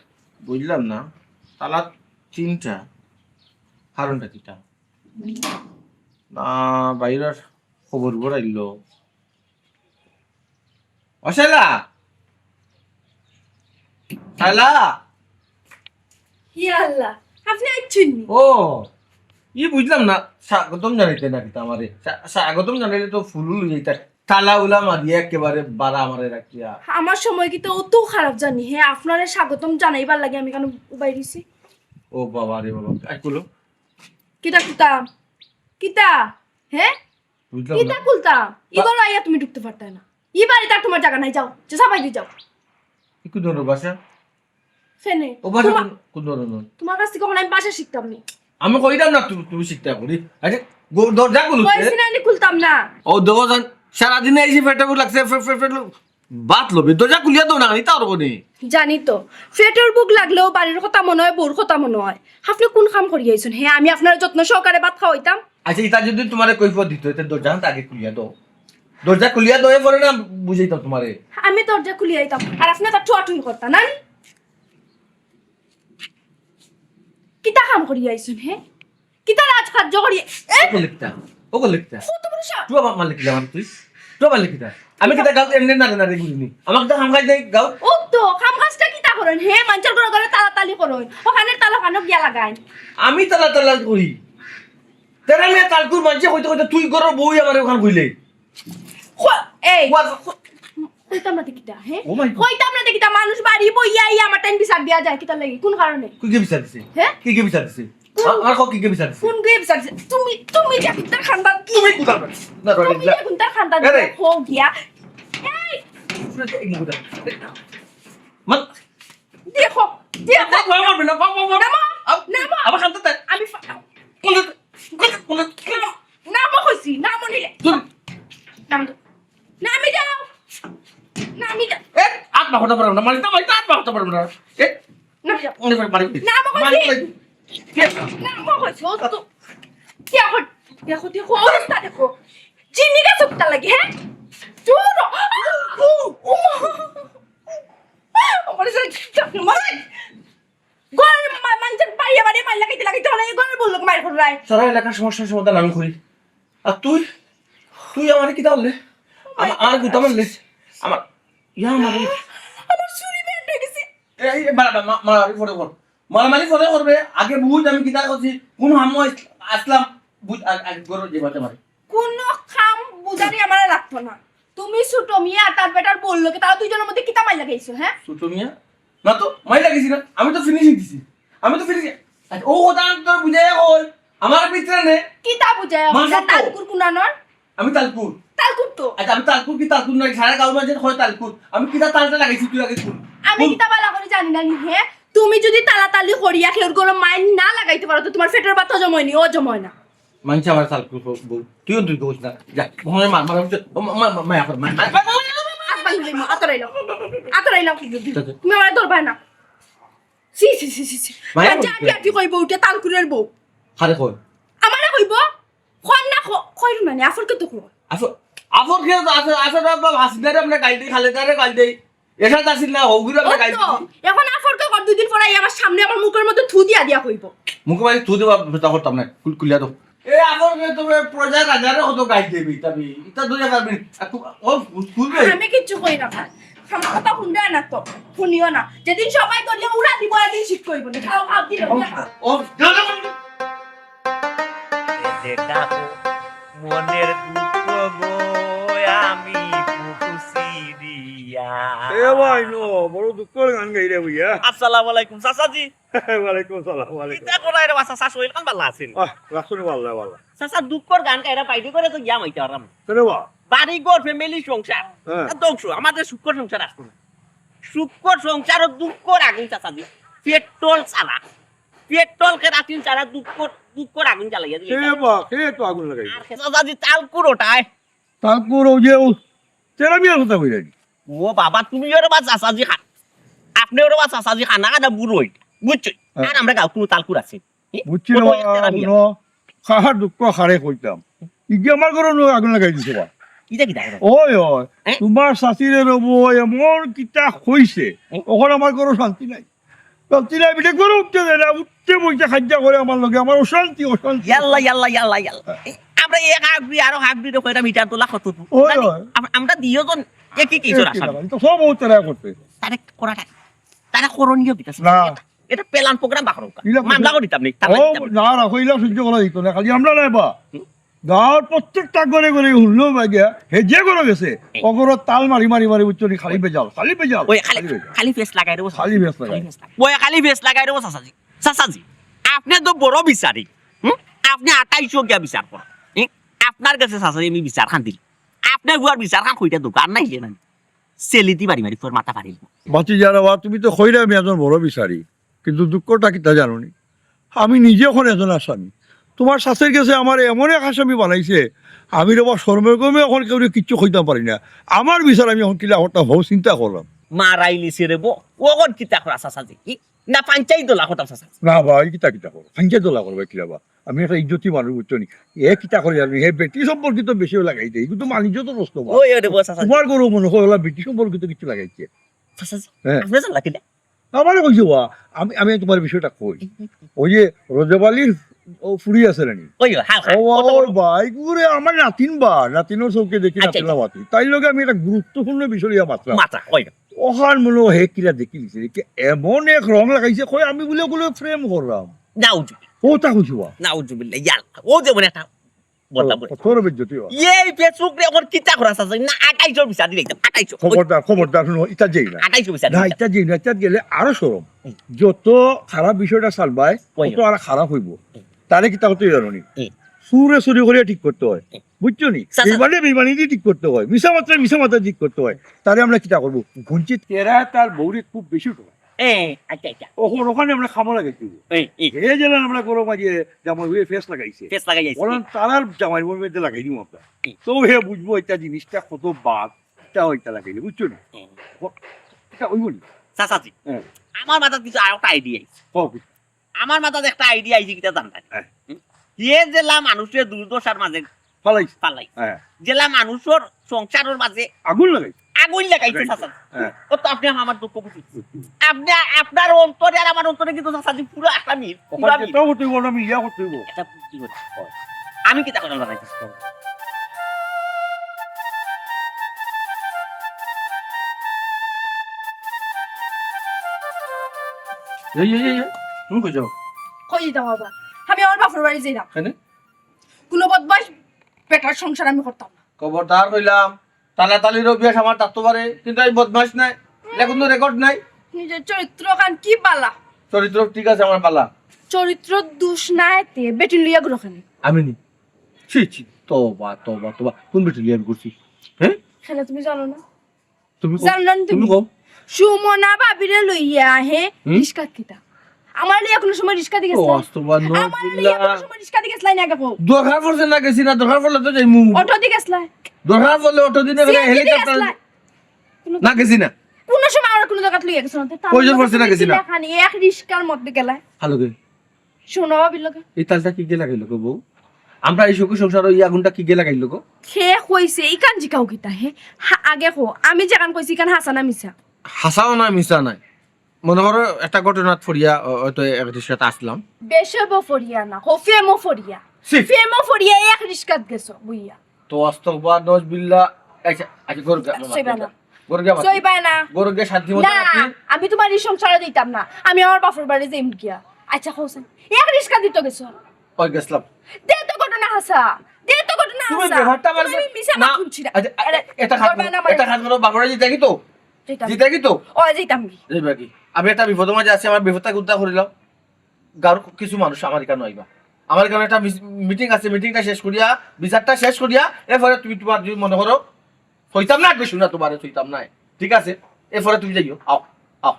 বুঝলাম না। তালা তিনটা। কারণটা কিতা? না, বাইরের খবর বড়াইল। ও শালা! শালা! ইয়া আল্লাহ, আপনি আইছেন নি? ও, ই বুঝলাম না, স্বাগতম জানাইতে না কিতা আমারে? স্বা-, স্বাগতম জানাইলে তো ফুল উল হইতা। তালা উলা মারিয়া একেবারে বারা আমারে রাখিয়া। আমার সময় কিতা অত খারাপ জানি? হে, আপনারে স্বাগতম জানাইবার লাগি আমি কেন উবাই দিছি? ও বাবা রে বাবা, আই কুলো। কিতা, কিতা? কিতা? হে? বুঝলাম কিতা না। খুলতাম? বা- ইবার আইয়া তুমি ঢুকতে পারতায় না। ইবার এটা তোমার জায়গা নাই, যাও। যে সবাই দিয়ে যাও। ই কোন ধরনের ভাষা? সেনে। ও ভাষা তোমার, কোন, কোন ধরনের? তোমার কাছ থেকে কখনো আমি ভাষা শিখতাম নি। আমি কইতাম না তুমি, তুমি শিখতে করি। আরে, গো-, দরজা খুলতে। কইছি না, আমি খুলতাম না। ও, দেখো জান, সারাদিনে এই যে ফেটে লাগছে, ফে-, ফে-, ফে-, ভাত লবি, দরজা খুলিয়া দাও না, ইতা আর কোনে। জানি তো, পেটর ভুক লাগলেও বাড়ির কথা মনো অয়, বউর কথা মনো অয়। আপনে কোন কাম করিয়া আইছইন? হে, আমি আপনার যত্ন সহকারে ভাত খাওয়াইতাম। আচ্ছা, ইতা যদি তোমারে কৈফিয়ত দিত, তে দরজা আগে খুলিয়া দাও। দরজা খুলিয়া দাও, এরপরে না বুঝাইতাম তোমারে। আমি দরজা খুলিয়া আইতাম, আর আপনে তা ঠুয়াঠুই করতা, না নি? কিতা কাম করিয়া আইছইন, হে? কিতা রাজকার্য করি? এ? ও করলে কিতা? ও করলে কিতা? কত বড় সাহস! তুই আমার মালিক কিলা মানে তুই? তুই আমার মালিক কিতা? আমি কিতা গাঁও এমনি নাড়ে নাড়ে ঘুরিনি? আমার কিতা কাম কাজ নাই গাঁও? ও তো, কাম কাজটা কিতা করইন? হে, মানষর ঘরে ঘরে তালা তালি করইন। ওখানে তালা ওখানে গিয়া লাগাইন। আমি তালা তালা করি। তেরা মিয়া তালকুর মানষে কইতে কইতে তুই ঘরর বউ আমারে ওখান কইলে। খ-, এই, ওয়া- খ-, কইতাম না দেখিতা, হে? Oh my God। কইতাম না দেখিতা, মানুষ বাড়ি বইয়া আইয়া আমার টাইম বিচার দিয়া যায়, কিতার লাগি? কোন কারণে? কি কি বিচার দিছে? হে? কি কি বিচার দিছে? কোন আ-, আর কও কি কি বিচার দিছে? কোন কি বিচার দিছে? তুমি, তুমি যে কুত্তার খান্দান কি? তুমি কুত্তার খান্দান? না, তুমি রহিলা। যে কুত্তার খান্দান এ রে। হো গিয়া। এই! শুনে তো এই মুখটা। মা- দেখো, দেখো। বাবা, বাবা, বাবা, বাবা। নামো, আব-, নামো। আবার খান্দাতে। আমি ফা- কোন, কোন, কোন, কোন, নামো কইছি, নামো নিলে। কোন? নাম তো। নামি যাও। নামি যাও। এ, আত বাহতা পারবো না, মালিক, মালিক, আত বাহতা পারবো না। এ, নামি যাও। উনি মালিক, নামো কইছি। মালিক, মালিক। এ, নামো কইছি, ও তো। দেখো, দেখো, দেখো, অবস্থা দেখো। জিন্নি গাছ উঠতে লাগে, হ্যাঁ? চুর। ও, ও, ও। আমার সাথে মালিক। ঘরের মা-, মানষর বাড়িয়ে বাড়িয়ে মাইর লাগাইতে লাগাইতে অনে এই ঘরের বউর লগে মাইর কররায়। সারা এলাকার সমস্যার সমাধান আমি করি। আর তুই? তুই আমারে কিতা করলে? আমার, আমার গুতা মারলে। আমার, ইয়া আমার। আমার চুরি বের হয়ে গেছে। এই, এই, মারা-, মা-, মারামারি পরে কর। মারামারি পরে করবে। আগে বুঝ আমি কিতা করছি, কোন হামো আস-, আসলাম, বুঝ, আ-, আগে ঘরে যে বাতে মারে। কোনো কাম বুঝানি আমার লাগতো না। তুমি ছোট মিয়া আর তার বেটার বউর লগে, তারা দুইজনের মধ্যে কিতা মাইর লাগাইছো, হ্যাঁ? ছোট মিয়া? না তো, মাইর লাগাইছি না। আমি তো ফিনিশিং দিছি। আমি তো ফিনিশিং। আচ্ছা, ও কথা আমি তোর বুঝাইয়া কই। আমার ভিতরে নে। কিতা বুঝাইয়া কই? মাথা তো। তালকুর কুনানোর? আমি তালকুর। তালকুর তো। আচ্ছা, আমি তালকুর কি তালকুর নাকি? সারা গাঁওর মাঝে হয় তালকুর। আমি কিতা তালটা লাগাইছি তুই আগে শুন। আমি কিতা বালা করি জানি না নি, হ্যাঁ? তুমি যদি তালাতালি করিয়া কেউর গলা মাইর না লাগাইতে পারো, তো তোমার পেটর ভাত হজম অয়নি, হজম অয় না। মানছে আমার তালকুর বউ। তুইও তুই কইস না। যা, ওখানে মার, মার, মার, মার, মার, মার, মার, মার, মার। আত বান্ধি লইমু, আতরাইলাও। আতরাইলাও। তুমি আমারে ধরবায় না। ছি, ছি, ছি, ছি, ছি। মায়া যা করবে। কি আর কি কইব, উঠে তালকুরের বউ। আরে কই? আমারে কইব? কর না, ক-, কইর মানে, আফরকে তো কর। আফর, আফর খেয়ে তো আছে, আছে না, বাবা, হাসিদারে আমরা গাইল দেই, খালেদারে গাইল দেই। এসাদ আছিল না, হগুরে আমরা ওই গাইল তো, দিছি। এখন আফরকে কর, দুই দিন পরে আইয়া আমার সামনে আমার মুখের মধ্যে থু দিয়া দিয়া কইব। মুখে মাঝে থু দেবা, তা করতাম না, কুল-, কুলিয়া তো। এ, আফরকে তো প্রজা রাজারে কত গাইল দেবি, তাবি, ইতা ধরে পারবি। আর তু-, ও, তুলবে। আমি কিচ্ছু কই না, ভাই। আমার কথা শুনবে না তো, শুনিও না। যেদিন সবাই করলে উড়া দিব, এদিন ঠিক কইব না। খাও, খাও, দিল, ও, উড়া। ও, এ যে ডাকো মনের দুঃখ গো, আমি বুকু ছিঁড়িয়া। এ ভাই, নো, বড় দুঃখর গান গাইরে বইয়া। আসসালামু আলাইকুম, চাচাজি। ওয়ালাইকুম আসসালাম, ওয়ালাইকুম। কিতা করায় রে বা, চাচা, শরীর খান ভালা আছিল? আহ, রাখছনি ভালা, ভালা। চাচা, দুঃখর গান গাইরা বাইরে করে তো গিয়া মাইতে পারলাম। কেনে বা? বাড়ি ঘর, ফ্যামিলি, সংসার। হ্যাঁ। আর ধ্বংস, আমাদের সুখর সংসার আসতো না। সুখর সংসারও দুঃখর আগুন, চাচাজি। পেট্রোল ছাড়া। পেট্রোল কেরাসিন ছাড়া দুঃখ, দুঃখর আগুন জ্বালাইয়া দিলে। কে বা, কে তো আগুন লাগাইছে? আর কে চাচাজি তালকুর ওটায়? তালকুর ওই যে ও তেরা মিয়ার কথা কইরা নি। ও বাবা, তুমি ওরে বা চাচাজি খান। আপনি ওরে বা চাচাজি খান, না, না, বুড়ো হইল। বুঝছো? হ্যাঁ। আর আমরা গাঁও কোনো তালকুর আছে? এ? বুঝছি ও না তো বাবা, তেরা মিয়া। কোনো কাহার দুঃখ কারে কইতাম। ইগে আমার ঘরো নো আগুন লাগাই দিছে বা। ইটা কিতা কথা? ওই, ওই, হ্যাঁ? তোমার শাশুড়ি রব এমন কিতা কইছে, হ্যাঁ? ওখানে আমার ঘরো শান্তি নাই। শান্তি নাই, বেটা ঘরো উঠতে দেয় না, উঠতে বইতে খাদ্যা করে আমার লগে, আমার অশান্তি, অশান্তি। ইয়াল্লা, ইয়াল্লা, ইয়াল্লা, ইয়াল্লা। এ, আমরা এক হাগরি, আরো হাগরি রে কইরা মিটার তোলা কত দূর? ওই, জানি? ওই। আম-, আমরা দিও জন একই কিছু এই কি আসামি। লাগাই? তো সব ও তারা করতে। তারে করাটা, তারা করণীয় কিতা? না। এটা plan program বাকরো। ইলা মামলা করি দিতাম নি, তামলা ও, দিতাম নি। না, না, কইলা সহ্য করা দিত না, খালি আমরা নাই বা। হুম। গাঁওর প্রত্যেকটা ঘরে ঘরে হুনলো বা গিয়া, হে যে ঘরো গেছে, হুম। ও ঘরো তাল মারি মারি মারি বুঝছো নি, খালি বেজাল, খালি বেজাল, ওই খালি, খালি বেজাল। খালি ফেস লাগাই দেবো, খালি ফেস লাগাই। খালি ফেস লাগাই। ওই খালি ফেস লাগাই দেবো, চাচাজি। চাচাজি, আপনি তো বড় বিচারি, হুম? আপনি আটাইশো গিয়া বিচার করেন, হুম? আপনার গেছে চাচাজি আমি বিচার খান দিল, আপনি বুয়ার বিচার খান কইটা দোকান নাই যে নাই? সেলিতি বাড়ি মারি তোর মাথা ফাড়িল। বাতি যারা বা, তুমি তো কইরা আমি একজন বড় বিচারি, কিন্তু দুঃখটা কিতা জানো নি? আমি নিজে এখন একজন আসামি। তোমার শাশুড়ির গেছে আমার এমন এক আসামি বানাইছে, আমি রে বা শরমে গমে এখন কেউরে কিচ্ছু কইতাম পারি না। আমার বিচার আমি এখন কিলা করতাম, হো চিন্তা করলাম। মারাইলিছে রে বো, ও এখন কিতা করা চাচাজি? কি? না পাঞ্চাই দলা করতাম চাচাজি? না ভাই, কিতা কিতা করো? পাঞ্চাই দলা করবে কিলা বা? আমি একটা ইজ্জতি মানুষ, বুঝছো নি? এ কিতা করে জানি, হে বেটি সম্পর্কিত বেশি লাগাই দেয়, কিন্তু মানুষ তো নষ্ট বা। ওই, ওই রে বো, চাচাজি। তোমার ঘরো মনে হয় ওলা বেটি সম্পর্কিত কিছু লাগাইছে। চাচাজি, হ্যাঁ। আপনি জানলা কিলা? আমারে কইছে বা, আমি, আমি তোমার বিষয়টা কই। ওই যে রজব আলীর ও ফুরি আছে না নি? ওই, হ্যাঁ, হ্যাঁ, ও, কত ও বড়? ভাই, ঘুরে আমার নাতিন বা, নাতিনর চোখে দেখি আচ্ছা, নাতিন আচ্ছা। লামাতি। তাই লগে আমি একটা গুরুত্বপূর্ণ বিষয় লইয়া মাতলাম। মাত্রা, ওই। ওখান মনে হয় হে কিলা দেখি দিছে, দেখি এমন এক রং লাগাইছে, কই আমি বলে ওগুলো প্রেম করলাম। নাউজুবিল্লাহ। ও তা কইছে বা। নাউজুবিল্লাহ, ইয়াল্লাহ। ও যেমন একটা বদনাম করে। ও, তোর বেজ্জতি হয়। এই Facebook রে এখন কিতা করা আছে? না, আটাইশো বিচার দিলে একদম, আটাইশো। খবরদার, খবরদার, শুনো, ইটা যেই না। আটাইশো বিচার না, দিলে। ইটা যেই না, ইটা গেলে আরো শরম। হুম। যত খারাপ বিষয়টা চালবায়, ওই তত আর খারাপ হইব। হুম। তারে কিতা করতে জানো নি? হুম। চুরে চুরি করিয়া ঠিক করতে হয়। হুম। বুঝছো নি? চাচা। বেইমানে বেইমানি দিয়ে ঠিক করতে হয়। মিছা মাত্রা মিছা মাত্রা ঠিক করতে হয়। তারে আমরা কিতা করবো? বঞ্চিত এরা তার বউরে খুব বেশি ঠকায়। এ, আচ্ছা, আচ্ছা। ওখানে, ওখানে আমরা খামো লাগাইতে হইব। এই, এই। হে যেন আমরা গরম মাঝে জামাই হয়ে ফেস লাগাইছে। ফেস লাগাই যাইছে। ওরা তারার জামাই বউর মধ্যে লাগাই দিব আমরা। হুম। তো হে বুঝবো এটা জিনিসটা কত বাদ, এটা ওইটা লাগাইলে, বুঝছো নি? হুম। ও, এটা ওই বলি। চাচাজি, হ্যাঁ। আমার মাথাত কিছু আর একটা আইডিয়া আইছে। কও কি? আমার মাথাত একটা আইডিয়া আইছে, কিতা জানতাম। হ্যাঁ। হুম? হে জেলা মানুষের দুর্দশার মাঝে ফালাই। ফালাই। হ্যাঁ। জেলা মানুষের সংসারের মাঝে আগুন লাগাইছে। আগুন লাগাইছে, লাগাইছে। চাচা। হ্যাঁ। ও তো আপনি আমার দুঃখ বুঝছেন। বুঝছি। আপনি, আপনার অন্তরে আর আমার অন্তরে কিন্তু চাচাজি পুরো একটা মিল, পুরা ওখানে মিল। যেটাও করতে হইব, ওটা মিলিয়া করতে হইব। এটা বুঝতে হবে। আমি কিতা করলাম জানাই? এই, এই, এই, এই, তুমি কই যাও? কই যাইতাম বাবা? আমি আমার বাপের বাড়ি যাইতাম। কেনে? কোনো বদমাইশ বেটার সংসার আমি করতাম না। খবরদার কইলাম, তালাতালির অভ্যাস আমার থাকতো পারে, কিন্তু আমি বদমাশ নায়। এটা কোনো রেকর্ড নাই। নিজের চরিত্র খান কি বালা। চরিত্র ঠিক আছে আমার বালা। চরিত্র দোষ নাই তে বেটি লইয়া ঘুরো খানি। আমি নি। ছি, ছি, তবা, তবা, তবা। কোন বেটি লইয়া আমি ঘুরছি? হ্যাঁ? খেলে তুমি জানো না? তুমি কও। জানো না তুমি? তুমি কও। সুমনা ভাবিরে লইয়া হে হুম? রিস্কাত কিতা? আমার লইয়া কোনো সময় রিস্কাত গেছলা? আস্তাগফিরুল্লাহ। আমার লইয়া কোনো সময় রিস্কাত গেছলা না গো? দরকার পড়ছে না গেছি না, দরকার পড়লে তো যাইমু। অটো দি গেছলা? দরকার পড়লে অটো দি না গেলে সিএনজি দি হেলিকপ্টার গেছলা? না গেছি না। কোনো সময় আমার কোনো জায়গাত লইয়া গেছো না। প্রয়োজন পড়ছে না গেছি না। খানি এক রিস্কার মধ্যে গেলা। ভালো করে। শোনো ভাবির লগে। এই তালটা কি গেলা গেল গো বউ? আমরা এই সুখী সংসারে এই আগুনটা কি গেলা গেল গো? কে কইছে? ইখান জিকাও কিতা হে? হা, আগে কও, আমি যেখান কইছি ইখান হাছা না মিছা? হাছাও না, মিছা নাই। মনে করো একটা ঘটনাত ফড়িয়া, অ-, হয়তো এক রিস্কাত আসলাম। বেশবো ফড়িয়া না, কও ফেমো ফড়িয়া। ছি। ফেমো ফড়িয়া এক রিস্কাত গেছো, বুইয়া। তো আস্তাগফিরুল্লাহ, নাউজুবিল্লাহ। আচ্ছা, আচ্ছা, গরু গা-, সইবা না। গরু গা-, সইবা না। গরু গা শান্তি মতো না, রাখি। আমি তোমার এই সংসারে দিতাম না। আমি আমার বাপর বাড়ি যাইমু গিয়া। আচ্ছা, কওছেন। এক রিস্কা দিত গেছো। ওই গেছলাম। দে তো ঘটনা হাছা। দে তো ঘটনা তুমি হাছা। ব্যাপারটা আমার তুমি মিছা না, মাত শুনছি না। আচ্ছা, আরে, এটা কাজ করো, এটা কাজ করো, বাপরে জিতে কি তো? জিতে কি তো? ও, জিতাম কি? যাইবা কি? আমি একটা বিপদের মাঝে আছি, আমার বিপদটা উদ্ধার করিলাম। গাঁওর কিছু মানুষ আমার এখানে আইবা। আমার এখানে একটা মিস-, মিটিং আছে, মিটিংটা শেষ করিয়া, বিচারটা শেষ করিয়া, এরপরে তুমি তোমার যদি মনে করো, হইতাম না, কিছু না, তোমারে হইতাম না। ঠিক আছে? এরপরে তুমি যাইও, আও, আও।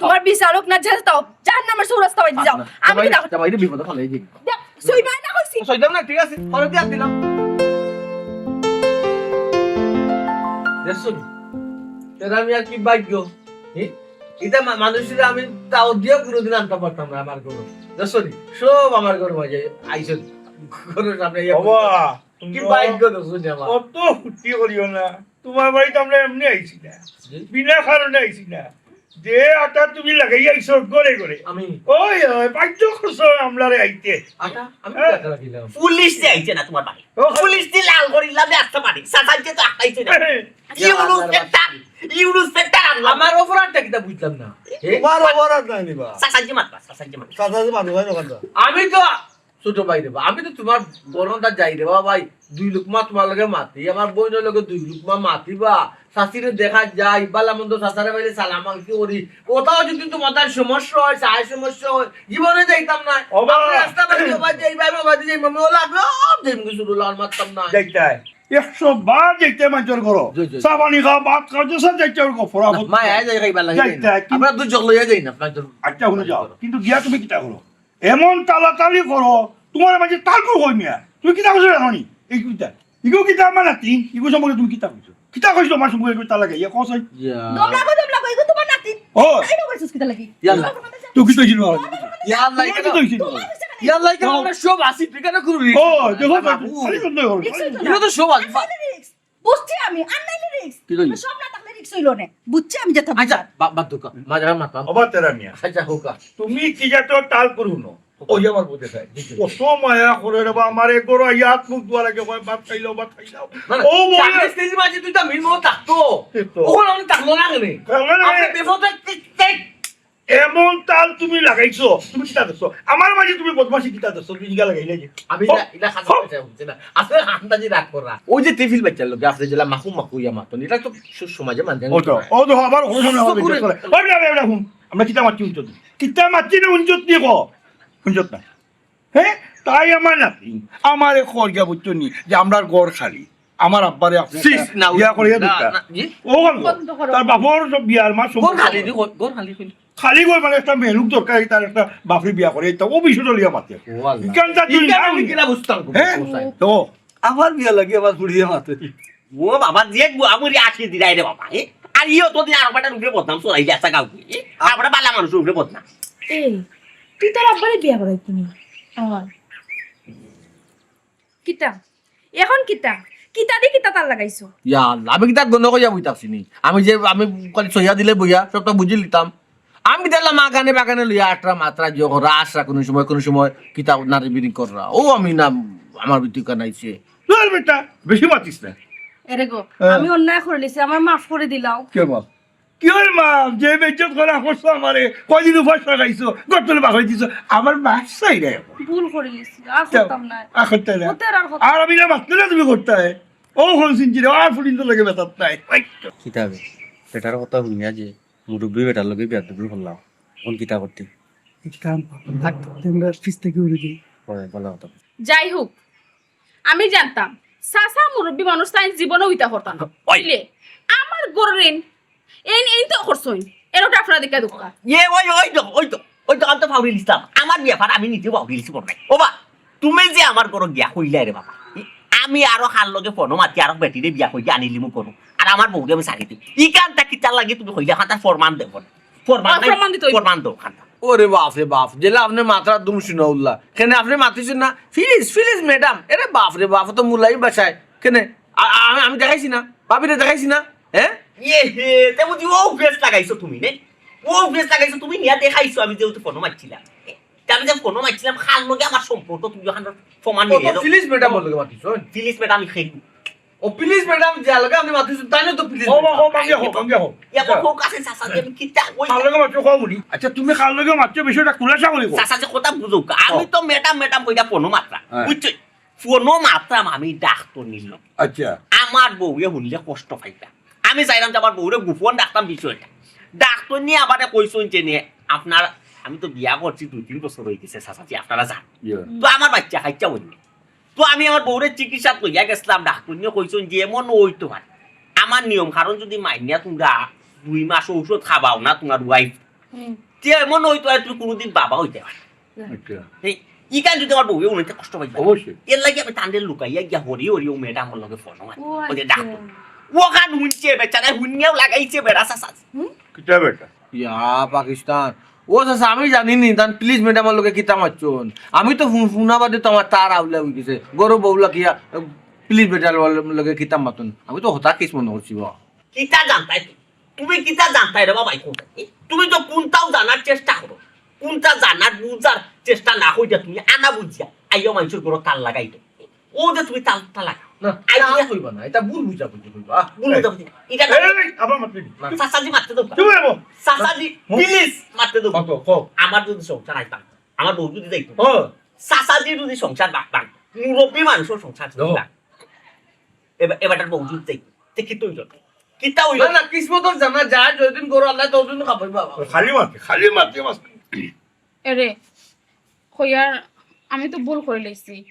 তোমার বিচার হোক না, যে তাও, জাহান্নামের চৌরাস্তা হইতে যাও। না, আমি তোমার কি এই, দাও? তোমার এই বিপদে ফালাই দিই। দেখ, সইবায় না কইছি। হইতাম না, ঠিক আছে? পরে দিয়ে দিলাম। দেখছো নি? এরা আমি আর কি ভাগ্য? হি? এটা মা-, মানুষের আমি তাও দিয়ে কোনোদিন আনতে পারতাম না আমার ঘরে। দেখছো নি? সব আমার ঘরে মাঝে আইসো। ঘরের সামনে ইয়ে বাবা, করো। তুমি কি তো ভাগ্য দেখছো নি আমার? অত ফুর্তি করিও না। তোমার বাড়িতে আমরা এমনি আইছি না। জি। বিনা কারণে আইছি না। যে আটা তুমি লাগাই আইছো ঘরে ঘরে। আমি? ওই, ওই, বাধ্য করছো আমরারে আইতে। আটা? আমি হ্যাঁ। কি আটা লাগাইলাম? পুলিশ দিয়ে আইছে না তোমার বাড়ি। ও। পুলিশ দিয়ে লাল করিলাম, আস্তে পারি। সাসাইতে তো আটাইছে না। হ্যাঁ। ইউনুস ফেক্টর, ইউনুস ফেক্টর আনলাম। আমার অপরাধটা কিতা বুঝলাম না। এ? তোমার অপরাধ নাই নি বা? সাসাজি মাতবা, সাসাজি মাতবা। সাসাজি মাতবা, ভাই, দোকানদার। আমি তো ছোট ভাই রে বা, আমি তো তোমার বড়টা যাই রে বা ভাই, দুই লুকমা তোমার লগে মাতি, আমার বইনর লগে দুই লুকমা মাতিবা, চাচিরে দেখা যায়, বালা মন্দ চাচারে বাইরে সালাম আলকি করি, কোথাও যদি তোমার তার সমস্যা হয়, চায় সমস্যা হয়, জীবনে যাইতাম না। ওবা। আমি রাস্তা বাদে ওবা যাই, ভাই বাবা যাই, মামা ওলা, আমি যাই, মুখে শুরু লাল মারতাম না। যাইতাই। একশো বার যাইতে মাঞ্জর করো। জি, জি, জি। চা পানি খাও, ভাত খাও, যে সব যাইতে ওর গফরা না, করতে। মা, এই যাই খাইবার লাগে যাইতে, যাই না। কিন্তু আমরা দুই জগ লইয়া যাই না, মাঞ্জর আচ্ছা, হুনো যাও। করো। কিন্তু গিয়া তুমি কিতা করো? এমন তালাতালি করো, তোমার মাঝে তালকু কই মিয়া। তুমি কিতা করছো জানো নি? এই কিতা? ইগো কিতা আমার নাতি? ইগো সম্পর্কে তুমি কিতা কইছো? কিতা কইছো আমার সম্পর্কে? ইগো তালা গাইয়া কস হয়? ইয়া। দমলা গো, দমলা গো, ইগো তোমার নাতি। ও। তাই না কইছস কিতা লাগি? ইয়াল্লা। তুই কিতা ছিল? ইয়াল্লা, তোমার কিতা হইছিল? ইয়াল্লা, এখানে আমরা সব আছি, তুই কেন করবি? ও, দেখো, বাবু। খালি বন্ধ করো। রিক্স হইতো না। এটা তো সব আছে। আনলে রিক্স। বুঝছি আমি, আনলে রিক্স। কি কইলি? সব না থাকলে রিক্স হইলো না। বুঝছি আমি যেটা আচ্ছা, বুঝলাম। বা-, বাদ দোকা। মাঝে মাত না। ওবা তেরা মিয়া। আচ্ছা, হোকা। তুমি কি জাত তাল করু না? ওই আমার বুঝে খায়। কত মায়া করে রে বা, আমার এক ঘর আইয়া হাত মুখ ধোয়া লাগে, কয়, "ভাত খাইলাও, ভাত খাইলাও।" না, না, ও বলে, চাকরি স্টেজ মাঝে তুই তো মিল মতো থাকতো। ঠিক তো। ওখানে আমি থাকলো না কেনে? থাকলো না কেনে? আপনি বিপদে ঠিক, ঠিক। এমন তাল তুমি লাগাইছো, তুমি কিতা দেখছো? আমার মাঝে তুমি বদমাশি কিতা দেখছো? তুমি ইগা লাগাইলে যে? আমি ও, এটা, এটা খাতা ও। পয়সা বুঝছি না। আসলে আন্দাজি রাগ করা। ওই যে টিফিল বাচ্চার লোকে আসলে যেটা মাখু মাখু ইয়া মাতো, এটা তো সু-, সমাজে মানতে ও তো, ও তো আবার ওখানে আমার করে। বিপদ করে। ওই, ওই, ওই, ওই, হুন। আমরা কিতা মারছি উঞ্চত নি? কিতা মারছি না উঞ্চত নি কো? উঞ্চত না। হ্যাঁ? তাই আমার নাতি, আমার এক খরগা বুঝছো নি যে আমরার ঘর খালি। আমার আব্বারে আপনি সিস, একটা না, বিয়া করিয়া না, দিতা। না, জি? ও বলবো, বন্ধ করো। তার বাপর সব বিয়ার মা সব ঘর খালি, ঘর, ঘর খালি, খালি। খালি ঘর মানে একটা মেহলুক দরকার, তার একটা বাপরে বিয়া করে, এটা ও বিষয় চলিয়া মাতে। ও আল্লাহ। ইখান যা তুই ইখান না আমি কিনা বুঝতাম গো, হ্যাঁ? কোথায়? তো আমার বিয়া লাগে আমার বুড়িয়ে মাতে। ও বাবা, যে গু-, আমুরি আটকে দিলাই রে বাবা, এ? আর ইও তো দিন আর বেটার উপরে বদনাম ছড়াই দিয়া আসা গাঁও, এ? আর বেটা বালা মানুষের উপরে বদনাম। এই, তুই তোর আব্বারে বিয়া করাইতি নি? আমার। কিতা? এখন কিতা? কিতা দি কিতা তাল লাগাইছো? ইয়া আল্লাহ, আমি কিতা গণ কইয়া বইতাছি নি? আমি যে, আমি খালি সইয়া দিলে বইয়া, সবটা বুঝি লিতাম। আমি দেখলাম আগানে বাগানে লইয়া আটরা মাত্রা যে করা, আশরা কোনো সময়, কোনো সময় কিতা নারী বিরি কররা। ও আমি না, আমার ভিতরে কানাইছে। ধুর বেটা, বেশি মাতিস না। এরে গো, হ্যাঁ। আমি অন্যায় করিলিছি, আমার মাফ করি দিলাও। কে মাফ? কি ওর মাফ? যে বেইজ্জত করা করছো আমারে, কয়দিন উপাস লাগাইছো, গর্তনে বাগড়ি দিছো, আমার মাফ চাই রে। ভুল করিলিছি, আর যাও, করতাম না। আর করতে না। করতে আর আর করতাম আর আমি না মাতলে না তুমি করতে হয়। ও হন সিনজি রে, আর ফুলিন তো লাগে বেতাত নাই। ওই তো। কিতা বে? বেটার কথা হুনিয়া যে মুরব্বি বেটার লগে বেয়াদবি করলাম। অখন কিতা করতে? এক কাম কর, ডাক দে, আমরা পিছ থাকি উড়ি যাই। ওই, ভালা কথা। যাই হোক, আমি জানতাম, চাচা মুরব্বি মানুষ তাইন জীবনেও ইতা করতা না। ওই। বুঝলে? আমার ঘরর এইন, এইন, এইন তো করছইন। এর ওটা আপনারা দেখা দুঃখা। ইয়ে, ওই, ওই তো, ওই তো, ওই তো, আমি তো ফাউরিলিছলাম। আমার ব্যাপার আমি নিজে ফাউরিলিছি বড় ভাই। ও বা, তুমি যে আমার ঘরো গিয়া কইলায় রে বাবা, আমি আরো কার লগে ফোনো মাতি, আরো বেটিরে বিয়া করিয়া আনিলিমু করো। আর আমার বউরে আমি ছাড়ি দিমু। ইখানটা কিতার লাগি তুমি কইলা, ইখানটা ফরমান দেও। ফরমান নাই, ফরমান দিতে অইবো। ফরমান দেও ইখানটা। ওরে বাপ রে বাপ, যেলা আপনে মাতরা দুম শুনাউল্লা। কেনে আপনে মাতিছইন না? Please, please madam। এরে বাপ রে বাপ, তো মুলাই ভাষায়। কেনে? আ-, আ-, আমি, আমি দেখাইছি না? ভাবিরে দেখাইছি না? হ্যাঁ? ইয়ে হে, তে বুঝি ও ফেস লাগাইছো তুমি, নে? ও ফেস লাগাইছো তুমি, নিয়া দেখাইছো আমি যেহেতু ফোনো মারছিলাম। তে আমি যে ফোনো মারছিলাম, কার লগে আমার সম্পর্ক তুমি ওখানে প্রমাণ ও নিয়ে তো যাও। Please madam-র লগে মাতিছো, হ্যাঁ? Please madam, আমি খেলবো। ও please madam, যে লগে আপনে মাতিছইন, তাইন তো please ও, madam। ও, ভাঙ্গে হোক, ভাঙ্গে হোক। ইয়া, আচ্ছা। হোক আছে, চাচা, যে আমি কিতা, ওই কার লগে মাতছো, কও মুনি। আচ্ছা, তুমি কার লগে মাতছো, বিষয়টা খুলাসা করি কও। চাচা, যে কথা বুঝো, আমি ও। তো madam, madam কইরা ফোনো মাতরা, হ্যাঁ। বুঝছো? ফোনো মাতরাম আমি ডাক্তার নিলাম। আচ্ছা। আমার বউয়ে হুনলে কষ্ট পাইতা। আমি চাইলাম যে আমার বউরে গোপন রাখতাম বিষয়টা। ডাক্তার নিয়ে আমারে কইছইন যে নে, আপনার, আমি তো বিয়া করছি দুই তিন বছর অই গেছে, চাচাজি, আপনারা জানইন। ইয়া। তো আমার বাচ্চা কাচ্চা অইল। তো আমি আমার বউরে চিকিৎসাত লইয়া গেছলাম, ডাক্তার নিয়ে কইছইন যে এমন অইতো পারে। আমার নিয়ম কানুন যদি মাইনিয়া তুমরা দুই মাস ঔষধ খাবাও না তুমার wife, হুম। তে এমন অইতো পারে তুমি কুনুদিন বাবা অইতায় পারো না। আচ্ছা। এই, ইখান যদি আমার বউয়ে হুনে তে কষ্ট পাইবা। অবশ্যই। এর লাগি আমি তানরে লুকাইয়া গিয়া হরি হরি ও madam-র লগে ফোনো মারি। ও ওই যে আচ্ছা। ডাক্তার। ওখান হুনছে বেচারায়, হুনিয়াও লাগাইছে বেড়া চাচা। হুম? কিতা বেটা? ইয়া, পাকিস্তান। ও চাচা, আমি জানি নি, তান please madam-র লগে কিতা মাতছইন। আমি তো ফু-, ফুনা বাদে তো আমার তার আউলা অই গেছে। গরু বউলা কিয়া, please madam-র লগে কিতা মাতইন। আমি তো হতা কিস মনে করছি বা। কিতা জানতায় তুমি? তুমি কিতা জানতায় রে বাবা, এই কোনটা? তুমি তো কুনটাও জানার চেষ্টা করো। কুনটা জানার বুঝার চেষ্টা না করিয়া তুমি আনা বুঝিয়া আইয়া মানষর ঘরো তালা লাগাই দেও। ও যে তুমি তালা, তালা লাগাও। না, আই তালা ইয়া কইবা না, ইটা ভুল বুঝাবুঝি কইবা। ভুল বুঝাবুঝি। ইটা এই, এই, এই, আবার মাতলি। না। চাচাজি মাততে দেও। চুপ রে বাবা। চাচাজি, হুম। Please মাততে দেও। কও, কও। আমার যদি সংসার আইতাম, আমার বউ যদি যাইতো, ও। চাচাজি যদি সংসার ভাঙ-, ভাঙ-, মুরব্বি মানুষর সংসার দেখো। ভাঙ-, এবার, এবারটার বউ যদি যাইতো, তে কিতা অইলো? কিতা অইলো? না, না, কিসমতর জানা যায়, যতদিন করো আল্লাহ, ততদিন খাবাই বাবা। খালি মাতে, খালি মাতে, মাতে। এরে, কইয়ার, আমি তো ভুল করি লাইছি,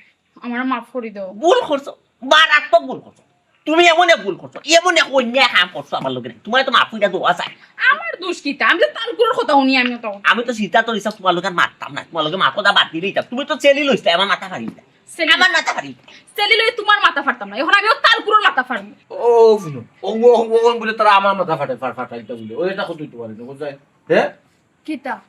আমারে মাফ করি দেও। ভুল করছো, মারাত্মক ভুল করছো। তুমি এমন এক ভুল করছো, এমন এক অন্যায় কাম করছো আমার লগে, তুমারে তো মাফ কইরা দেওয়া যায়। আমার দোষ কিতা? আমি তো তালকুরর কথা হুনি, আমি তো আমি তো সিদ্ধান্ত নিছলাম তুমার লগে মাততাম না, তুমার লগে মাত কথা বাদ দিলাইতাম। তুমি তো চেলি লইছলায়, আমার মাথা ফাড়ি দিলায়। চেলি আমার মাথা ফাড়ি দিলায়। চেলি লই তুমার মাথা ফাড়তাম না, এখন আমিও তালকুরর মাথা ফাড়মু। ও, হুনো, ও, ও, ও, ও, বুলে তারা আমার মাথা ফাটে, ফা-, ফাটাইতা বুলে। ও, ইটা কত অইতে পারে না, বুঝছাই? হ্যাঁ? কিতা?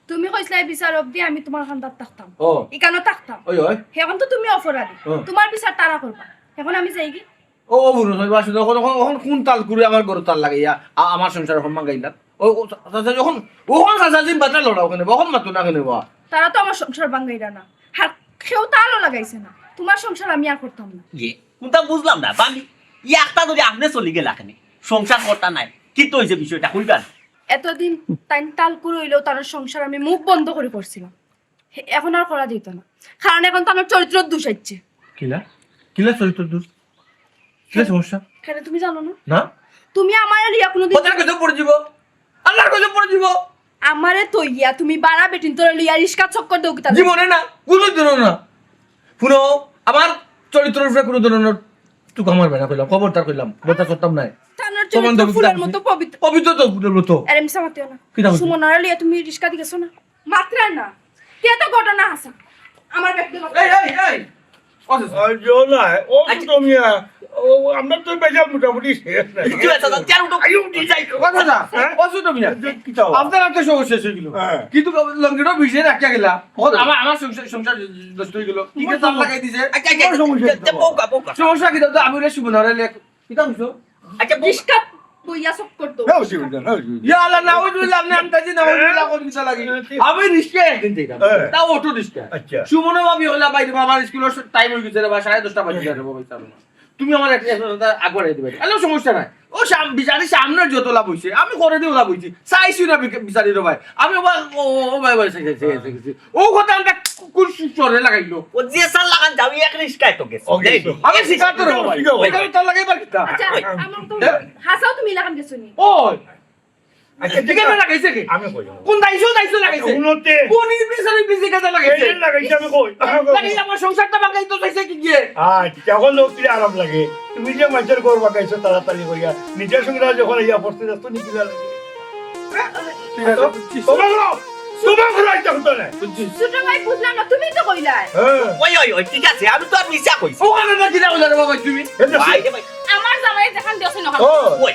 তুমি কইছলায় বিচার অবধি আমি তুমার কান্দাত থাকতাম। ও। ইখানো থাকতাম। ওই, ওই। এখন তো তুমি অপরাধী। ও। তুমার বিচার তারা করবা। এখন আমি যাইগি? ও, ও, বুঝো, ওই বাসু, অখন, অখন, অখন কুন তালকুরে আমার ঘরো তালা লাগাইয়া, আ-, আমার সংসার অখন ভাঙাইলা। ও, ও, চা-, চা-, চা-, অখন, অখন চাচাজি বাতা লড়াও কেনে বা, অখন মাতো না কেনে বা? তারা তো আমার সংসার ভাঙাইরা না। আর কেউ তালাও লাগাইছে না। তুমার সংসার আমি আর করতাম না। ইয়ে, কুনটা বুঝলাম না, ভাবি, ই একটা ধরি আপনে চলি গেলা কেনে? সংসার করতা নায়। কিতা অইছে বিষয়টা? কইবা না? এতদিন তাইন তালকুর অইলেও তান সংসার আমি মুখ বন্ধ করি করছিলাম। হে, এখন আর করা দিত না, কারণ এখন তো আমার চরিত্রর দোষ আইছে। কিলা? কিলা চরিত্রর দোষ? কিলা সমস্যা? কেনে তুমি জানো না? না। তুমি আমারে লইয়া কুনুদিন আল্লার গজব পড়ি যিবো। আল্লার গজব পড়ি যিবো। আমারে থইয়া তুমি বারা বেটিন্তরে লইয়া রিস্কা চক্কর দেও কিতা? জীবনে না, কুনুদিনও না। হুনো, আমার চরিত্রর উপরে কুনু ধরনর তুকা মারবে না কইলাম, খবরদার কইলাম, বরদাস্ত করতাম নায়। তান চরিত্র ফুলর মতো পবিত্র। পবিত্র তো ফুলর মতো। আরে মিছা মাতিও না। কিতা কইছি? সুমনরে লইয়া তুমি রিস্কাত গেছো না? মাতরায় না। তে তো ঘটনা হাছা। আমার ব্যক্তি এই, এই, এই। ও চাচা। ওই যে না, ও আচ্ছা। ছোট মিয়া, ও, আমরা তো বেজাল মোটামুটি শেষ না। একটু আছে, চাচা, চার উঠো। আইও, উঠি যাই। ও চাচা, হ্যাঁ? ও ছোট মিয়া। এই যে কিতা? আপনার একটা সমস্যা শেষ অই গেল। হ্যাঁ। কিন্তু লঙ্গিটা ভিজে রাখিয়া গেলা। ও, আমার, আমার সংসার, সংসার নষ্ট অই গেল। কি আমার তালা লাগাই দিছে? আচ্ছা, আচ্ছা, আমার সমস্যা আচ্ছা, কিতা? বউকা, বউকা। সমস্যা কিতা? তো আমি ওরে সুমনরে লেখ-, কিতা কইছো? আচ্ছা, বউ- রিস্কাত বইয়া চক্কর দেও। না, অসুবিধা, না, অসুবিধা। ইয়া আল্লাহ, নাউজুবিল্লাহ, আপনে আন্তাজি নাউজুবিল্লাহ কোন কিতা লাগি? হ্যাঁ, ঠিক। আমি রিস্কায় একদিন যাইতাম। হ্যাঁ। তাও অটো রিস্কা। আচ্ছা। সুমনা ভাবি কইলা, "ভাই, রে বাবা, আমার স্কুলর টাইম অই গেছে রে বা, সাড়ে দশটা বাজে রে বাবা, তুমি আমার এক, এক ঘন্টা আগ বাড়াই দিবা।" আরে, সমস্যা নাই। ও সাম-, বিচারি সামনে যতলা বইছে, আমি করে দিয়ে ওলা বইছি, চাইছি না বিক-, বিচারি রে ভাই। আমি ও ভাই, ও, ও, ও ভাই, ভাই, চাইছি, চাইছি, চাইছি। ও কথা আমরা কোন সু-, স্বরে লাগাইলো? ও যে স্যার লাগান যাও, এক রিস্কায় তো গেছে। ও গেছে। আমি শিকার তো রে ভাই। ওই। ওই। তার লাগাইবার কিতা? আচ্ছা, ওই। আমার তো এ? হাসাও তুমি লাগান গেছো নি? ওই। আচ্ছা, ঠিক আছে, লাগাইছে কি? আমি কই। কোন দাইছো, দাইছো লাগাইছে? উন্নতে। কোন ইবলিসের ইবলিসে কথা লাগাইছে? এই লাগাইছে, আমি কই। লাগাই আমার সংসারটা ভাঙাই তো চাইছে কি গিয়ে? আচ্ছা, এখন লোক কি আরাম লাগে? তুমি যে মাছের ঘর বাগাইছো তাড়াতাড়ি করিয়া, নিজের সঙ্গে যখন ইয়া পড়তে যাস, তো নিকিলা লাগে। ঠিক আছে, বুঝছি। তোমার ঘর, তোমার ঘর আইতে হতো না। বুঝছি। ছোট ভাই, বুঝলাম না, তুমি তো কইলায়। হ্যাঁ। ওই, ওই, ওই, ঠিক আছে, আমি তো আর মিছা কইছি। ওখানে না কিনা বলে রে বাবা তুমি? এই যে ভাই রে ভাই। আমার জামাই যেখান দিয়েছে না, ও। ওই।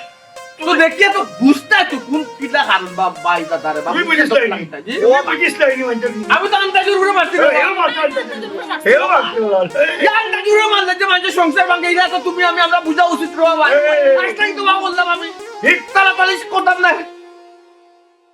তো দেখিয়া তো বুঝতা তো কোন কিলা হারুন বাপ ভাই দাদারে বাপ। তুমি বুঝিস না ইনি। জি? ও বুঝিস না ইনি, মানে। আমি তো আন্দাজের উপরে মারছি রে এই, বাবা। এও মারছে, আন্দাজের উপরে মারছে। এও মারছে, বাবা। এই আন্দাজের উপরে মারলে যে মানুষের সংসার ভাঙে, এটা তো তুমি আমি আমরা বুঝা উচিত রে বাবা। এই। আসলেই তো বাবা বললাম আমি। ঠিক। তাড়াতাড়ি করতাম না।